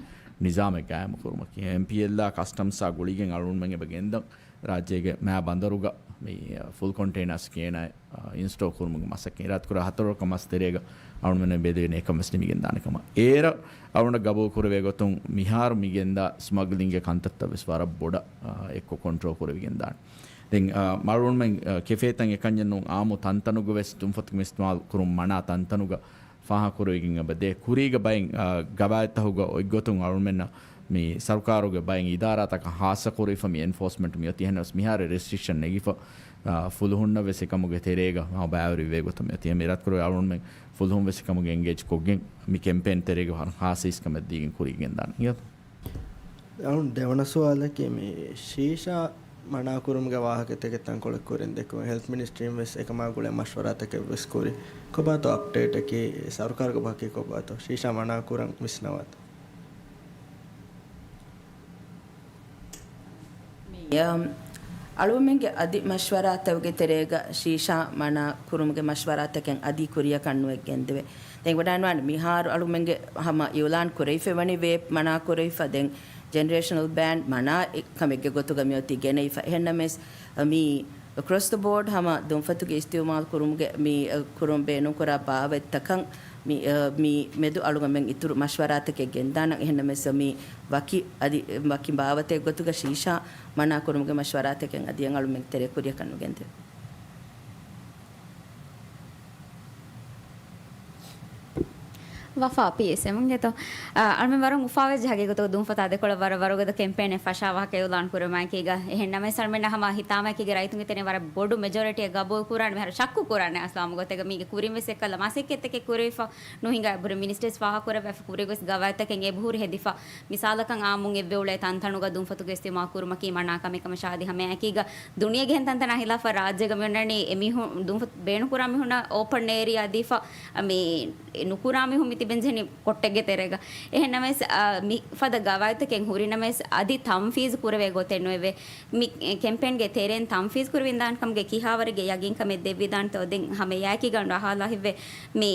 ނިޒާމެއް ގާއިމު ކުރުމަކީ، އެމްޕީއެލްއާ ކަސްޓަމްސްއާ ގުޅިގެން އަޅުގަނޑުމެން އެބަ ގެންދަން ރާއްޖޭގެ މާ ބަނދަރުގަ މި ފުލް ކޮންޓެއިނަރ ސްކޭނަރ އިންސްޓޯލް ކުރުމުގެ މަސައްކަތް އިރާދަކުރާ ހަތަރު ވަރަކަށް މަސް ތެރޭގަ އަޅުގަނޑުމެން ބެލެވޭނެ އެކަން ވެސް ނިމިގެން ދާނެ ކަމަށް. އޭރަށް އަޅުގަނޑަށް ގަބޫލު ކުރެވޭ ގޮތުން މިހާރު މި ގެންދާ ސްމަގްލިންގގެ ކަންތައްތައް ވެސް ވަރަށް ބޮޑަށް، އާ، އެއްކޮށް ކޮންޓްރޯލް ކުރެވިގެން ދާނެ. ދެން، އާ، އަޅުގަނޑުމެން، އާ، ކެފޭތައް އެކަންޏެއް ނޫން، އާއްމު ތަންތަނުގަ ވެސް ތުންފަތުގެ މި އިސްތިއުމާލު ކުރުން މަނާ ތަންތަނުގަ ފާހަގަކުރެވިގެން އެބަ ދޭ. ކުރީގަ ބައެއް، އާ، ގަވާއިދުތަކުގަ އޮތްގޮތުން އަޅުމެންނަށް މި ސަރުކާރުގެ ބައެއް އިދާރާތަކަށް ހާއްސަކުރެވިފަ މި އެންފޯސްމަންޓް މިއޮތީ. އެހެނަސް މިހާރު ރެސްޓްރިކްޝަން ނެގިފަ، އާ، ފުލުހުންނަށް ވެސް އެކަމުގެ ތެރޭގަ މާ ބައިވެރިވޭ ގޮތަށް މިއޮތީ. އެހެން އިރާދަކުރެވޭ އަޅުގަނޑުމެން ފުލުހުން ވެސް އެކަމުގެ އެންގޭޖް ކޮށްގެން މި ކެމްޕޭން ތެރޭގަ ވަރަށް ހާއްސަ އިސްކަމެއް ދީގެން ކުރިއަށް ގެންދާނެ. އަޅުގަނޑު ދެވަނަ ސުވާލަކީ މި ޝީޝާ މަނާކުރުމުގެ ވާހަކަތަކެއް ތަންކޮޅެއް ކުރިން ދެއްކުމެ ހެލްތް މިނިސްޓްރީން ވެސް އެކަމާ ގުޅޭ މަޝްވަރާތަކެއް ވެސް ކުރި. ކޮބާތޯ އަޕްޑޭޓަކީ؟ ސަރުކާރުގެ ބަހަކީ ކޮބާތޯ؟ ޝީޝާ މަނާކުރަން ވިސްނަވާތޯ؟ މި، އަ، އަޅުގަނޑުމެންގެ އަދި މަޝްވަރާތަކުގެ ތެރޭގަ ޝީޝާ މަނާ ކުރުމުގެ މަޝްވަރާތަކެއް އަދި ކުރިއަށް ކަންނުވެ ގެންދެވޭ. ދެން ވަޑާންވާނެ މިހާރު އަޅުގަނޑުމެންގެ ހަމަ އިއުލާން ކުރެވިފައިވަނީ ވޭޕް މަނާ ކުރެވިފަ. ދެން ޖެނެރޭޝަނަލް ބޭން މަނާ އެއް ކަމެއްގެ ގޮތުގަ މިއޮތީ ގެނައިފަ. އެހެންނަމަވެސް، މި އެކްރޮސް ދަ ބޯޑް ހަމަ ދުންފަތުގެ އިސްތިއުމާލު ކުރުމުގެ މި، އަ، ކުރުން ބޭނުންކުރާ ބާވަތްތަކަށް މި، އަ، މި މެދު އަޅުގަނޑުމެން އިތުރު މަޝްވަރާތަކެއް ގެންދާނަން. އެހެންނަމަވެސް މި ވަކި އަދި ވަކި ބާވަތެއް ގޮތުގަ ޝީޝާ މަނާ ކުރުމުގެ މަޝްވަރާތަކެއް އަދި އަޅުމެން ތެރޭ ކުރިއަކަށް ނުގެންދެވޭ. ވަފާ ޕީއެސްއެމުން ގެތޯ. އަ، އަޅުމެން ވަރަށް އުފާވެއްޖެ ހަގީގަތުގަ ދުންފަތާ ދެކޮޅަށް ވަރަށް ވަރުގަދަ ކެމްޕޭނެއް ފަށާ ވާހަކަ އިއުލާން ކުރަމާއެކީގަ. އެހެން ނަމަވެސް އަޅުމެންނަށް ހަމަ ހިތާމައެކީގަ ރައްޔިތުންގެ ތެރެއިން ވަރަށް ބޮޑު މެޖޯރިޓީއެއް ގަބޫލު ކުރާނެ މިހާރު ޝައްކު ކުރާނެ އަސްލާމް ގޮތެއްގަ މީގެ ކުރިން ވެސް އެއްކަލަ މަސައްކަތްތަކެއް ކުރެވިފަ ނުހިނގާ ބުރެ މިނިސްޓަރސް ފާހަގަކުރެއްވާފަ ކުރިގޮސް ގަވާއިދުތަކެއް އެބަހުރި ހެދިފަ. މިސާލަކަށް އާއްމުން އެއްވެ އުޅޭ ތަންތަނުގަ ދުންފަތުގެ އިސްތިމާ ކުރުމަކީ މަނާ ކަމެއް ކަމަށާ އަދި ހަމައެކީގަ ދުނިޔޭގެ އެހެން ތަންތަނާ ހިލާފަށް ރާއްޖޭގަ މިއޮންނަނީ އެ މީހުން ދުންފަތު ބޭނުންކުރާ މީހުންނަށް އޯޕަން އޭރިއާ ދީފަ މި ނުކުރާ މީހުން މި ތިބެންޖެހެނީ ކޮއްޓެއްގެ ތެރޭގަ. އެހެން ނަމަވެސް، އާ، މި ފަދަ ގަވާއިދުތަކެއް ހުރި ނަމަވެސް އަދި ތަންފީޒު ކުރެވޭ ގޮތެއް ނުވެވޭ. މި ކެމްޕޭންގެ ތެރެއިން ތަންފީޒު ކުރެވިދާނެ ކަމުގެ ކިހާވަރެއްގެ ޔަގީންކަމެއް ދެއްވިދާނެތޯ ދެން ހަމަ އެއާއެކީގަ އަހާލާ ހިތްވޭ. މި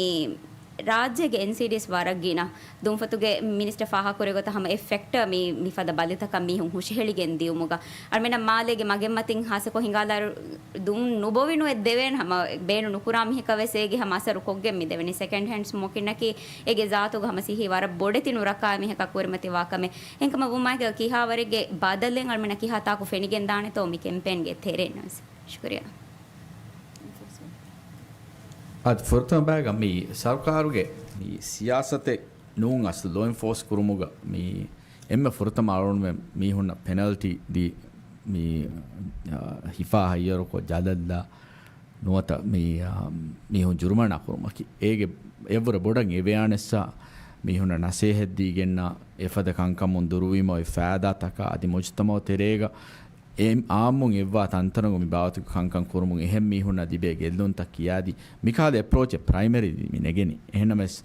ރާއްޖޭގެ އެންސީޑީސް ވަރަށް ގިނަ. ދުންފަތުގެ މިނިސްޓަރ ފާހަގަކުރި ގޮތަށް ހަމަ އެއް ފެކްޓަރ މި، މިފަދަ ބަލިތަކަށް މީހުން ހުށަހެޅިގެން ދިޔުމުގަ. އަޅުމެންނަށް މާލޭގެ މަގެއްމަތިން ހާއްސަކޮށް ހިނގާލާއިރު، ދުން ނުބޮވި ނުވެ ދެވޭނެ ހަމަ ބޭނުން ނުކުރާ މީހަކަށް ވެސް އޭގެ ހަމަ އަސަރު ކޮށްގެން މި ދެވެނީ. ސެކަންޑް ހޭންޑް ސްމޯކިންއަކީ އޭގެ ޒާތުގަ ހަމަ ސިއްހީ ވަރަށް ބޮޑެތި ނުރައްކާ މީހަކަށް ކުރިމަތިވާ ކަމެއް. އެހެންކަމަށް ވުމާއެކީ ކިހާވަރެއްގެ ބަދަލެއް އަޅުމެންނަށް ކިހާ ތާކު ފެނިގެން ދާނެތޯ މި ކެމްޕޭންގެ ތެރެއިން ވެސް. ޝުކުރިއްޔާ. އަދި ފުރަތަމަ ބައިގަ މި ސަރުކާރުގެ މި ސިޔާސަތެއް ނޫން އަސްލު ލޯ އެންފޯސް ކުރުމުގަ މި އެންމެ ފުރަތަމަ އަޅުގަނޑުމެން މީހުންނަށް ޕެނަލްޓީ ދީ މި، އާ، ހިފާ ހައްޔަރުކޮށް ޖަލަށްލާ ނުވަތަ މި، އާ، މީހުން ޖުރުމާނާ ކުރުމަކީ. އޭގެ އެއަށްވުރެ ބޮޑަށް އެވެއާނެސްއާ މީހުންނަށް ނަސޭހަތް ދީގެންނާ އެފަދަ ކަންކަމުން ދުރުވީމަ އޮތް ފައިދާތަކާ އަދި މުޖުތަމައު ތެރޭގަ އެ އާއްމުން އެއްވާ ތަންތަނުގަ މި ބާވަތުގެ ކަންކަން ކުރުމުން އެހެން މީހުންނަށް ލިބޭ ގެއްލުންތައް ކިޔާދީ، މިކަހަލަ އެޕްރޯޗެއް ޕްރައިމަރީ މި ނެގެނީ. އެހެންނަމަވެސް،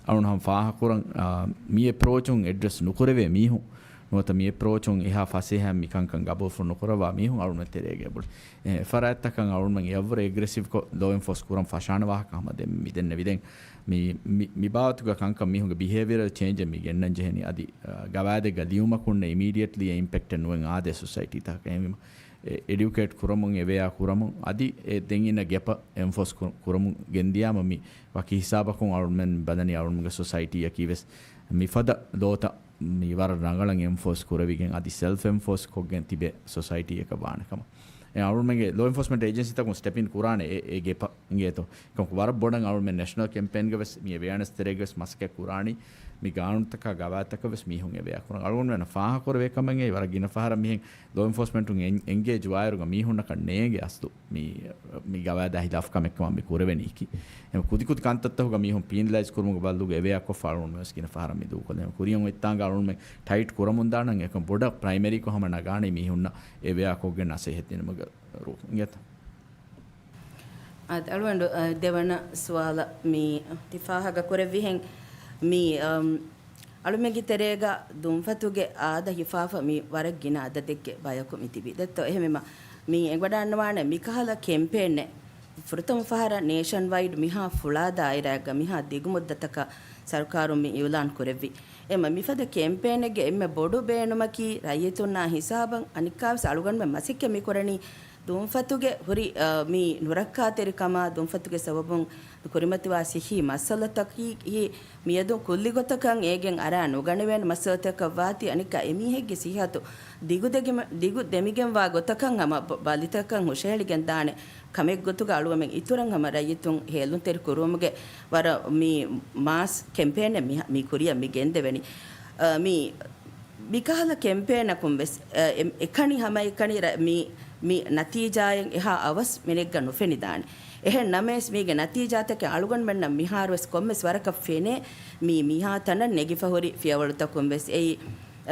އަޅުން ހަމަ ފާހަގަކުރަން، އާ، މި އެޕްރޯޗުން އެޑްރެސް ނުކުރެވޭ މީހުން، ނުވަތަ މި އެޕްރޯޗުން އެހާ ފަސޭހައިން މި ކަންކަން ގަބޫލު ނުކުރައްވާ މީހުން އަޅުން ތެރޭގަ އެބުޅި. އެ، އެފަރާތްތަކަށް އަޅުންމެން އެއަށްވުރެ އެގްރެސިވްކޮށް ލޯ އެންފޯސް ކުރަން ފަށާނެ ވާހަކަ ހަމަ ދެން މި ދެންނެވި. ދެން މި، މި، މި ބާވަތުގަ ކަންކަން މީހުންގެ ބިހޭވިއަރ ޗޭންޖެއް މި ގެންނަން ޖެހެނީ. އަދި، އަ، ގަވާއިދެއްގަ ލިޔުމަކުންނެ އިމީޑިއެޓްލީ އެ އިމްޕެކްޓެއް ނުވެން އާދޭ ސޮސައިޓީތަކަށް. އެހެންވީމަ، އެ، އެޑިއުކޭޓް ކުރަމުން، އެވެއާ ކުރަމުން، އަދި އެ ދެން އިންނަ ގެޕަށް އެންފޯސް ކު-، ކުރަމުން ގެންދިޔާމަ މި ވަކި ހިސާބަކުން އަޅުމެން ބަލަނީ އަޅުމެންގެ ސޮސައިޓީއަކީ ވެސް މިފަދަ ލޯތައް މި ވަރަށް ރަނގަޅަށް އެންފޯސް ކުރެވިގެން އަދި ސެލްފް އެންފޯސް ކޮށްގެން ތިބޭ ސޮސައިޓީއަކަށް ވާނެ ކަމަށް. އެ އަޅުމެންގެ ލޯ އެންފޯސްމަންޓް އޭޖެންސީތަކުން ސްޓެޕް އިން ކުރާނެ އެ، އެ ގެޕަށް އިނގޭތޯ. އެކަމަކު ވަރަށް ބޮޑަށް އަޅުމެން ނެޝަނަލް ކެމްޕޭންގެ ވެސް މި އެވެއާނެސް ތެރޭގެ ވެސް މަސައްކަތް ކުރާނީ މި ގާނޫނުތަކާ ގަވާއިދުތަކަށް ވެސް މީހުން އެވެއާ ކުރަން. އަޅުގަނޑުމެން ފާހަގަކުރެވޭ ކަމެއް އެއީ ވަރަށް ގިނަ ފަހަރަށް މިހެން ލޯ އެންފޯސްމަންޓުން އެން-، އެންގޭޖް ވާއިރުގަ މީހުންނަކަށް ނޭނގެ އަސްލު މި، މި ގަވާއިދާ ހިލާފް ކަމެއްކަމަށް މި ކުރެވެނީކީ. އެހެން ކުދިކުދި ކަންތައްތަކުގަ މީހުން ޕީނަލައިޒް ކުރުމުގެ ބަދަލުގަ އެވެއާކޮށްފަ އަޅުގަނޑު ވެސް ގިނަ ފަހަރަށް މި ދޫކޮށްލަން. ކުރިއަށް އޮތްތާނގަ އަޅުގަނޑުމެން ޓައިޓް ކުރަމުންދާނަން. އެކަމް ބޮޑަށް ޕްރައިމަރީކޮށް ހަމަ ނަގާނީ މީހުންނަށް އެވެއާކޮށްގެން ނަސޭހަތް ދިނުމުގެ ރޫ އިނގޭތަ؟ އަދި އަޅުގަނޑު، އަ، ދެވަނަ ސުވާލަށް މި ތި ފާހަގަ ކުރެއްވިހެން މި، އަމް، އަޅުމެންގެ ތެރޭގަ ދުންފަތުގެ އާދަ ހިފާފަ މި ވަރަށް ގިނަ އަދަދެއްގެ ބަޔަކު މި ތިބި. ދެއްތޯ އެހެންވީމަ މި އެނގިވަޑައިގަންނަވާނެ މިކަހަލަ ކެމްޕޭނެއް ފުރަތަމަ ފަހަރަށް ނޭޝަން ވައިޑް މިހާ ފުޅާ ދާއިރާއެއްގަ މިހާ ދިގު މުއްދަތަކަށް ސަރުކާރުން މި އިއުލާން ކުރެއްވި. އެމަ މިފަދަ ކެމްޕޭނެއްގެ އެންމެ ބޮޑު ބޭނުމަކީ ރައްޔިތުންނާ ހިސާބަށް އަނެއްކާވެސް އަޅުގަނޑުމެން މަސައްކަތް މިކުރަނީ ދުންފަތުގެ ހުރި، އަ، މި ނުރައްކާތެރިކަމާ ދުންފަތުގެ ސަބަބުން ކުރިމަތިވާ ސިއްހީ މައްސަލަތަކީ މިއަދު ކުއްލިގޮތަކަށް އޭގެން އަރާ ނުގަނެވޭނެ މައްސަލަތަކަށް ވާތީ އަނެއްކާ އެމީހެއްގެ ސިއްހަތު ދިގު ދެގިމަ-، ދިގު ދެމިގެންވާ ގޮތަކަށް ހަމަ ބަ-، ބަލިތަކަށް ހުށަހެޅިގެން ދާނެ ކަމެއްގޮތުގަ އަޅުގަނޑުމެން އިތުރަށް ހަމަ ރައްޔިތުން ހޭލުންތެރި ކުރުވުމުގެ ވަރަށް މި މާސް ކެމްޕޭނެއް މި، މި ކުރިއަށް މި ގެންދެވެނީ. އަ، މި، މިކަހަލަ ކެމްޕޭނަކުން ވެސް، އަ، އެ-، އެކަނި ހަމައެކަނި ރަ-، މި، މި ނަތީޖާއެއް އެހާ އަވަސް މިނެއްގަ ނުފެނިދާނެ. އެހެން ނަމަވެސް މީގެ ނަތީޖާތަކެއް އަޅުގަނޑުމެންނަށް މިހާރުވެސް ކޮންމެސް ވަރަކަށް ފެނޭ. މީ މިހާ ތަނަށް ނެގިފަ ހުރި ފިޔަވަޅުތަކުން ވެސް އެއީ،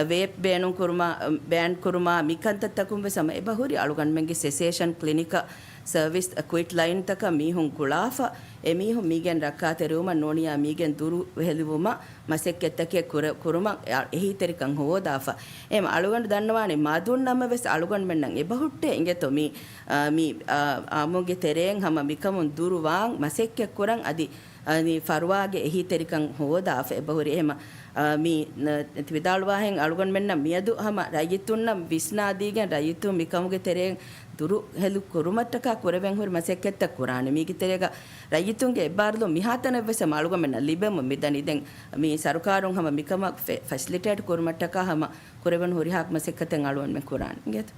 ވޭޕް ބޭނުން ކުރުމާ، ބޭން ކުރުމާ، މި ކަންތައްތަކުން ވެސް ހަމަ އެބަ ހުރި އަޅުގަނޑުމެންގެ ސެސޭޝަން ކްލިނިކަށް ސަރވިސް ކުއިޓް ލައިންތަކަށް މީހުން ގުޅާފަ، އެމީހުން މީގެން ރައްކާތެރިވުމަށް ނޫނިއްޔާ މީގެން ދުރު ހެލިވުމަށް މަސައްކަތްތަކެއް ކުރ-، ކުރުމަށް އެ-، އެހީތެރިކަން ހޯދާފަ. އެހެން އަޅުގަނޑު ދަންނަވާނެ މަދުން ނަމަވެސް އަޅުގަނޑުމެންނަށް އެބަހުއްޓޭ އިނގޭތޯ މި، އާ، މި، އާ، އާއްމުންގެ ތެރެއިން ހަމަ މިކަމުން ދުރު ވާން މަސައްކަތް ކުރަން އަދި އަނި ފަރުވާގެ އެހީތެރިކަން ހޯދާފަ އެބަހުރި. އެހެމަ، އާ، މި، ނަ-، ތި ވިދާޅުވާހެން އަޅުގަނޑުމެންނަށް މިއަދު ހަމަ ރައްޔިތުންނަށް ވިސްނާދީގެން ރައްޔިތުން މިކަމުގެ ތެރެއިން ދުރު ހެލު ކުރުމަށްޓަކާ ކުރެވެން ހުރި މަސައްކަތްތައް ކުރާނެ. މީގެ ތެރޭގަ އިތުންގެ އެއްބާރުލުން މިހާތަނަށްވެސް ހަމަ އަޅުގަނޑުމެންނަށް ލިބެމުން މިދަނީ. ދެން މި ސަރުކާރުން ހަމަ މިކަމަށް ފެ-، ފެސިލިޓޭޓް ކުރުމަށްޓަކާ ހަމަ ކުރެވެން ހުރިހާ މަސައްކަތެއް އަޅުގަނޑުމެން ކުރާނެ. އިނގޭތަ؟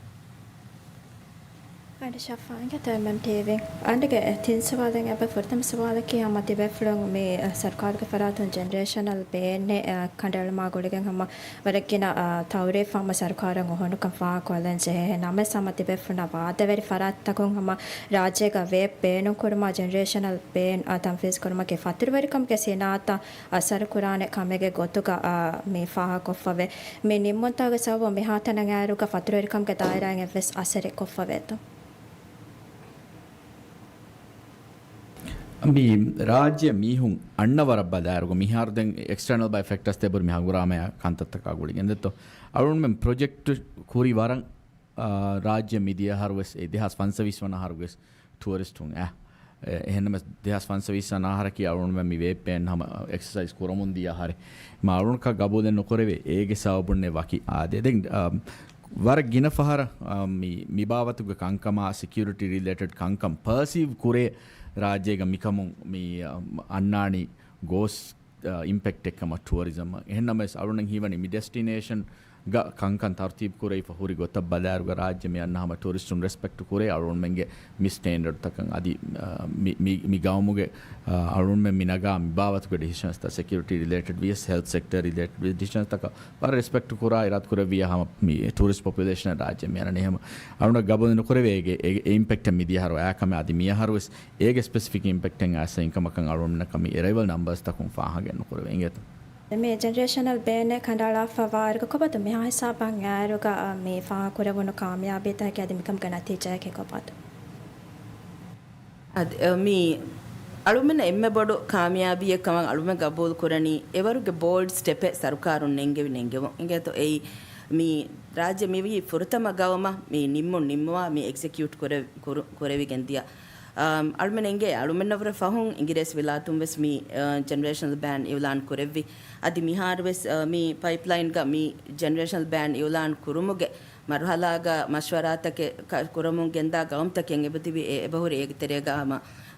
އަޑި ޝަފާ އިނގޭތަ އެމްއެމްޓީވީ. އަނޑިގެ ތިން ސުވާލެއް އެބަ ފުރަތަމަ ސުވާލަކީ ހަމަ ތިބޭފުޅުން މި ސަރުކާރުގެ ފަރާތުން ޖެނެރޭޝަނަލް ބޭނެއް ކަނޑައެޅުމާ ގުޅިގެން ހަމަ ވަރަށް ގިނަ، އާ، ތައުރީފް ހަމަ ސަރުކާރަށް އޮހޮނުކަން ފާހަގަކޮށްލަން ޖެހޭ. ނަމަވެސް ހަމަ ތިބޭފުޅުންނަށް ވާދަވެރި ފަރާތްތަކުން ހަމަ ރާއްޖޭގަ ވޭބް ބޭނުންކުރުމާ، ޖެނެރޭޝަނަލް ބޭން، އާ، ތަންފީޒުކުރުމަކީ ފަތުރުވެރިކަމުގެ ސިނާއަތަށް އަސަރުކުރާނެ ކަމެއްގެ ގޮތުގަ، އާ، މި ފާހަގަކޮށްފަވޭ. މި ނިންމުންތަކުގެ ސަބަބުން މިހާތަނަށް އައިއިރުގަ ފަތުރުވެރިކަމުގެ ދާއިރާއިން އެއްވެސް އަސަރެއް ކޮށްފަވޭތޯ؟ މި ރާއްޖެ މީހުން އަންނަ ވަރަށް ބަލާއިރުގަ މިހާރު ދެން އެކްސްޓަރނަލް ބައި ފެކްޓާސް ދެބުރި މި ހަނގުރާމަޔާ ކަންތައްތަކާ ގުޅިގެން ދެއްތޯ. އަޅުންމެން ޕްރޮޖެކްޓް ކުރި ވަރަށް، އާ، ރާއްޖެ މިދިޔަ އަހަރުވެސް އެ ދެހާސް ފަންސަވީސް ވަނަ އަހަރުގެ ޓުއަރިސްޓުން އެ، އެ، އެހެންނަމަވެސް ދެހާސް ފަންސަވީސް ވަނަ އަހަރަކީ އަޅުންމެން މި ވޭބް ބޭން ހަމަ އެކްސަސައިޒް ކުރަމުން ދިޔަ އަހަރެއް. މާ އަޅުންކަ ގަބޫލެއް ނުކުރެވޭ. އޭގެ ސަބަބުންނެ ވަކި އާދޭ. ދެން، އާ، ވަރަށް ގިނަ ފަހަރަށް، އާ، މި، މި ބާވަތުގެ ކަންކަމާ ސެކިއުރިޓީ ރިލޭޓެޑް ކަންކަން ޕަރސީވް ކުރޭ ރާއްޖޭގަ މިކަމުން މި، އާ، އަންނާނީ ގޯސް، އާ، އިމްޕެކްޓެއް ކަމަށް ޓުއަރިޒަމަށް. އެހެންނަމަވެސް އަޅުން ހީވަނީ މި ޑެސްޓިނޭޝަން ގަ ކަންކަން ތަރުތީބު ކުރެވިފަ ހުރި ގޮތަށް ބަލާއިރުގަ ރާއްޖެ މި އަންނަ ހަމަ ޓޫރިސްޓުން ރެސްޕެކްޓް ކުރޭ އަޅުންމެންގެ މި ސްޓޭންޑަޑްތަކަށް އަދި، އާ، މި، މި، މި ގައުމުގެ، އާ، އަޅުންމެން މި ނަގާ މި ބާވަތުގެ ޑިސިޝަންސްތައް ސެކިއުރިޓީ ރިލޭޓެޑް ވިޔަސް ހެލްތް ސެކްޓަރ ރިލޭޓެޑް ވިޔަސް ޑިސިޝަންސްތަކަށް ވަރަށް ރެސްޕެކްޓް ކުރާ އިރާދަ ކުރެއްވިޔާ ހަމަ މި ޓޫރިސްޓް ޕޮޕިއުލޭޝަން ރާއްޖެ މި އަންނަނީ ހަމަ އަޅުންނަށް ގަބޫލު ނުކުރެވޭ އޭގެ، އޭގެ އިމްޕެކްޓް މި ދިޔަ އަހަރު އާ ކަމެއް އަދި މި އަހަރުވެސް އޭގެ ސްޕެސިފިކް އިމްޕެކްޓެއް އައިސް އިންކަމަކަށް އަޅުންނަކަށް މި އެރައިވަލް ނަމްބަރސްތަކުން ފާހަގައެއް ނުކުރެވޭ އިނގޭތަ؟ މި ޖެނެރޭޝަނަލް ބޭނެއް ކަނޑައަޅާފަ ވާއިރުގަ ކޮބާތޯ މިހާ ހިސާބަށް އައިއިރުގަ، އަ، މި ފާހަގަކުރެވުނު ކާމިޔާބީތަކަކީ އަދި މިކަމުގެ ނަތީޖާއަކީ ކޮބާތޯ؟ އަދި، އަ، މި އަޅުމެންނަށް އެންމެ ބޮޑު ކާމިޔާބީއެއް ކަމަށް އަޅުމެން ގަބޫލު ކުރަނީ އެވަރުގެ ބޯލްޑް ސްޓެޕެއް ސަރުކާރުން ނެންގެވި ނެންގެވުން. އިނގޭތޯ އެއީ މި ރާއްޖެ މިވީ ފުރަތަމަ ގައުމަށް މި ނިންމުން ނިންމުވާ މި އެގްޒެކިއުޓް ކުރެ-، ކުރު-، ކުރެވިގެން ދިޔަ. އަމް، އަޅުމެން އެނގޭ އަޅުމެންނަށްވުރެ ފަހުން އިނގިރޭސި ވިލާތުން ވެސް މި، އަ، ޖެނެރޭޝަނަލް ބޭން އިއުލާން ކުރެއްވި. އަދި މިހާރު ވެސް، އަ، މި ޕައިޕްލައިންގަ މި ޖެނެރޭޝަނަލް ބޭން އިއުލާން ކުރުމުގެ މަރުހަލާގަ މަޝްވަރާތަކެއް ކަ-، ކުރަމުން ގެންދާ ގައުމުތަކެއް އެބަތިބި އެ-، އެބަހުރި އޭގެ ތެރޭގަ ހަމަ